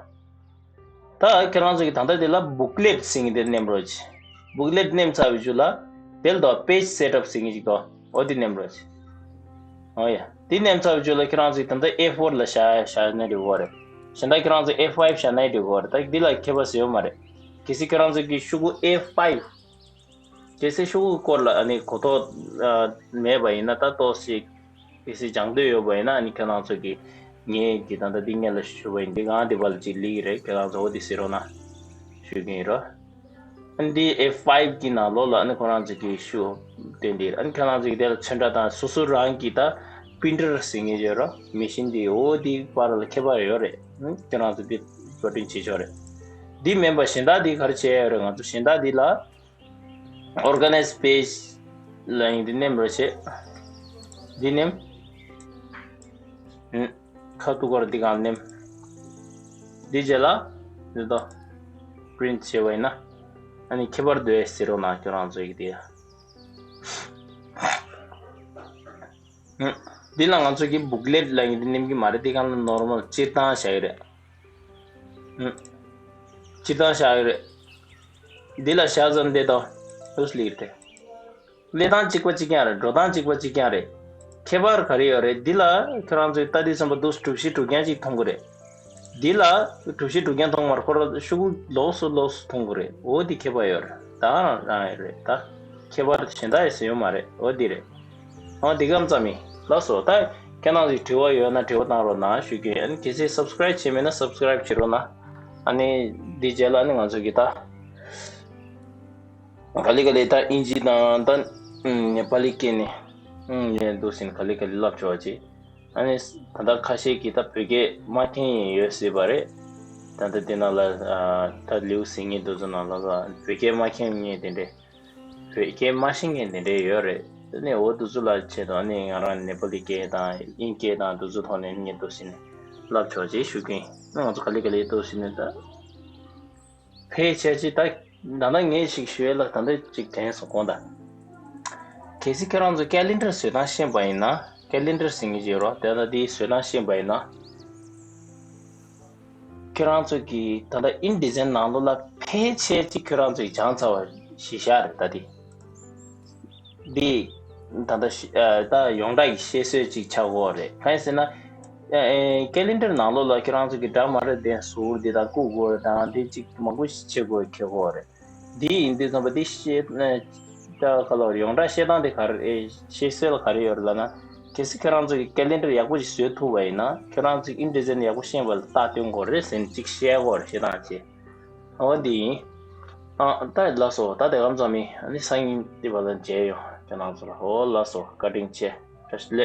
ད་ཁྱེད་རང་ཚོ་གི་ད་ལྟ་དེ་ལ་བུག་ལེཊ་ཟེར་མཁན་དེ་ནེམ་རོགས་བྱེད། བུག་ལེཊ་ནེམ་ཚར་བའི་རྗེས་ལ་དེ་ལ་དོ་པེ་ཇི་སེ་ཊབ་ཟེར་མཁན་ཅིག་དོ། འོ་དེ་ནེམ་རོགས་བྱེད། འོ་ཡ། དེ་ནེམ་ཚར་བའི་རྗེས་ལ་ཁྱེད་རང་ཚོ་གི་ད་ལྟ་ཨེ་ཕོར་ལ་བཞག་བཞག་ན་འགྲིག་གི་རེད། གཞན་དག་ཁྱེད་རང་ཚོ་ཨེ་ཕའིབ་བཞག་ན་འགྲིག་གི་རེད། ད་འདི་ལ་ཁྱད་པར་ཟེར་ཡོད་མ་རེད། གལ་སྲིད་ཁྱེད་རང་ཚོ་གི་ཤོག་གུ་ཨེ་ཕའིབ། གལ་སྲིད་ཤོག་གུ་སྐོར་ལ་ཨ་ནི་གོ་རྟོགས་ཨ་མེད་པ་ཡིན་ན། ད་ཏོག་ཙམ་གལ་སྲིད་སྦྱང་འདོད་ཡོད་པ་ཡིན་ན། ཨ་ནི་ཁྱེད་རང་ཚོ་གིས་ངས་ཀྱི་ད་ལྟ་འདི་སྔོན་ལ་ཞུས་པ་ཡིན། འདི་གང་འདི་བར་ལ་ཅིག་ལི་གི་རེད། ཁྱེད་རང་ཚོ་འོ་འདི་ཟེར་རོགས་གནང་ཞུ་གི་ཡིན་རོ། ཨ་ནི་འདི་ཨེ་ཕའིབ་གི་ནང་ལོགས་ལ་ཨ་ནི་ཁོ་རང་ཚོ་གི་ཤོག་གུ་དེ་འདི་རེད། ཨ་ནི་ཁྱེད་རང་ཚོ་གིས་དེ་ལ་ཚོན་ཁྲ་དང་སོ་སོ་རང་གི་ད་པི་རིན་ཊར་ཟེར་མཁན་ཡོད་རོ། མེ་ཤིན་འདི་འོ་འདི་བར་ལ་ཁྱད་པར་ཡོད་རེད། ཨ་ནི་ཁྱེད་རང་ཚོ་འདི་འགྲོ་གྲོན་བྱེད་ཆོག་རེད། འདི་མིན་པ་གཞན་དག་འདི་ག་རེ་བྱས་ཡོད་རེད། ང་ཚོ་གཞན་དག་འདི་ལ། ཨོར་ག་ནའི་ཛི་པེ་ཇི་ལ་ཡིན་འདི་ནེམ་རོགས་བྱེད། འདི་ནེམ། ཨུམ། ཁ་ཐུག་གར་འདི་གང་ནེམ། འདི་རྗེས་ལ་འདི་དོ། པི་རིན་ཊི་བྱས་པ་ཡིན་ན། ཨ་ནི་ཁྱད་པར་འདུག་ཟེར་རོགས་གནང་ཁྱོད་རང་ཚོ་ཡི་དེ། ཨུམ། འདི་ལ་ང་ཚོ་གི་བུག་ལེཊ་ལ་ཡིན་འདི་ནེམ་གི་མ་རེད། འདི་གང་ལ་ནོར་མལ་སྤྱིར་བཏང་བཞག་གི་རེད། ཨུམ། སྤྱིར་བཏང་བཞག་གི་རེད། འདི་ལ་ཞག་ཙམ་བསྡད་དོ། ཨུས་ལིར་ཏེ། ལས་སྟངས་གཅིག་པ་གཅིག་རྐྱང་རེད། འགྲོ་སྟངས་གཅིག་པ་གཅིག་རྐྱང་རེད། ཁྱད་པར་ག་རེ་ཡོད་རེད། འདི་ལ་ཁྱོད་རང་ཚོས་ལྟ་དུས་ཙམ་པ་འདུག་གྲུ་བཞི་གྲུ་རྐྱང་གཅིག་མཐོང་གི་རེད། འདི་ལ་གྲུ་བཞི་གྲུ་རྐྱང་མཐོང་མ་རེད། ཁོ་རང་ཤོག་གུ་ལོགས་སུ་ལོགས་སུ་མཐོང་གི་རེད། འོ་འདི་ཁྱད་པར་ཡོད་རེད། ད་རང་རང་ཡོད་རེད། ད་ཁྱད་པར་གཞན་དག་ཡོད་ཟེར་ཡོད་མ་རེད། འོ་འདི་རེད། འོ་འདི་གམ་ཙམ་ཡིན། ལགས་སོ། ད་ཁྱེད་རང་ཚོས་དྲི་བ་ཡོད་ན་དྲི་བ་བཏང་རོགས་གནང་ཞུ་རྒྱུ་ཡིན། གལ་སྲིད་སབ་སི་ཀ་རེབ་བྱས་མེད་ན་སབ་སི་ཀ་རེབ་བྱེད་རོགས་གནང་། ཨ་ནི་འདི་རྗེས་ལ་ཨ་ནི་ང་ཚོ་གི་ད་ག་ལེ་ག་ལེ་ད་ཨིན་ཇི་དང་ད་ཨུམ་ནེ་པ་ལི་སྐད་ནས་ཨུམ་ཡོད་འདུག་ཟིན། ག་ལེ་ག་ལེ་ལབ་ཆོག་ཅིག་ཨ་ནི་ད་ལྟ་ཁ་ཤས་ཀྱིས་ད་བོད་སྐད་མ་མཁྱེན་ཡས་ཡོད་སྲིད་པ་རེད། ད་ལྟ་དེ་ནང་ལ་ཨ་ད་ལེའུ་ཟིན་ངེས་འདུག་ཚོ་ནང་ལ་ལ་བོད་སྐད་མ་མཁྱེན་ངེས་དེ་འདྲས། བོད་སྐད་མ་ཤེས་མཁན་དེ་འདྲས་ཡོད་རེད། དེ་ནས་འོ་དེ་ཚོ་ལ་ཆེད་དུ་ཨ་ནི་ང་རང་ནེ་པ་ལི་སྐད་དང་དབྱིན་སྐད་དང་དེ་ཚོ་ཐོག་ནས་ངས་འདུག་ཟིན་ནས་ལབ་ཆོག་ཅེས་ཞུ་གི་ཡིན། ང་ཚོ་ག་ལེ་ག་ལེ་འདུག་ཟིན་ནས་ད་ཕལ་ཆེར་ཅིག་ད་ད་ལྟ་ངས་ཞིག་ཞུ་ཡས་ལ་ད་ལྟ་ཅིག་དྲན་སོང་གོང་ད། གལ་སྲིད་ཁྱེད་རང་ཚོ་ཀེ་ལེན་ཌར་བཟོ་སྟངས་ཤེས་པ་ཡིན་ན། ཀེ་ལེན་ཌར་ཟེར་མཁན་ཅིག་ཡོད་རོགས། དེ་ལ་དེའི་བཟོ་སྟངས་ཤེས་པ་ཡིན་ན། ཁྱོད་རང་ཚོ་གི་ད་ལྟ་ཨིན་ཌི་ཛའིན་ནང་ལོགས་ལ་ཕལ་ཆེར་ཅིག་ཁྱོད་རང་ཚོ་གི་སྦྱངས་ཚར་བ་ཞིག་ཤར་རེད་ད་དེ། འདི་ད་ལྟ་ཤི་ཨ་ད་ཡོངས་གྲགས་ཀྱི་ཤེས་སྲོལ་ཅིག་ཆགས་ཀྱི་ཡོད་རེད། གང་ཡིན་ཟེར་ན། ཨེ་ཀེ་ལེན་ཌར་ནང་ལོགས་ལ་ཁྱོད་རང་ཚོ་གི་འདྲ་མ་རེད་དེ་ཟུར་འདི་དང་བཀུག་དགོས་དང་འདི་ཅིག་མང་པོ་ཞིག་བྱེད་དགོས་ཁེལ་གྱི་ཡོད་རེད། འདི་ཡིན་དུས་ཙམ་པ་འདི་ཤེས་ཨེ་ད་ག་ལ་ཡོངས་གྲགས་ཤེས་སྟངས་དེ་ག་རེ་ཨེ་ཤེས་སྲོལ་ག་རེ་ཡོད་རེད་ལབ་ན། གལ་སྲིད་ཁྱོད་རང་ཚོ་གི་ཀེ་ལེན་ཌར་ཡག་པོ་ཞིག་བཟོས་ཐུབ་པ་ཡིན་ན། ཁྱོད་རང་ཚོ་ཨིན་ཌི་ཛའིན་ཡག་པོ་ཤེས་པ་ལ་རྟགས་སྟོན་དགོས་རེད་ཟེར་ནས་ཅིག་བཤད་དགོས་རེད། བཤད་སྟངས་བྱེད། འོ་འདི་ཡིན། ཨ་ད་ལགས་སོ། ད་དེ་གམ་ཙམ་ཡིན། ཨ་ནི་སང་ཉིན་དེ་བ་ལ་མཇལ་ཡོང་། ཁྱེད་རང་ཚོ་ལ། འོ་ལགས་སོ། བཀའ་དྲིན་ཆེ། བཀྲ་ཤིས་བདེ་ལེགས།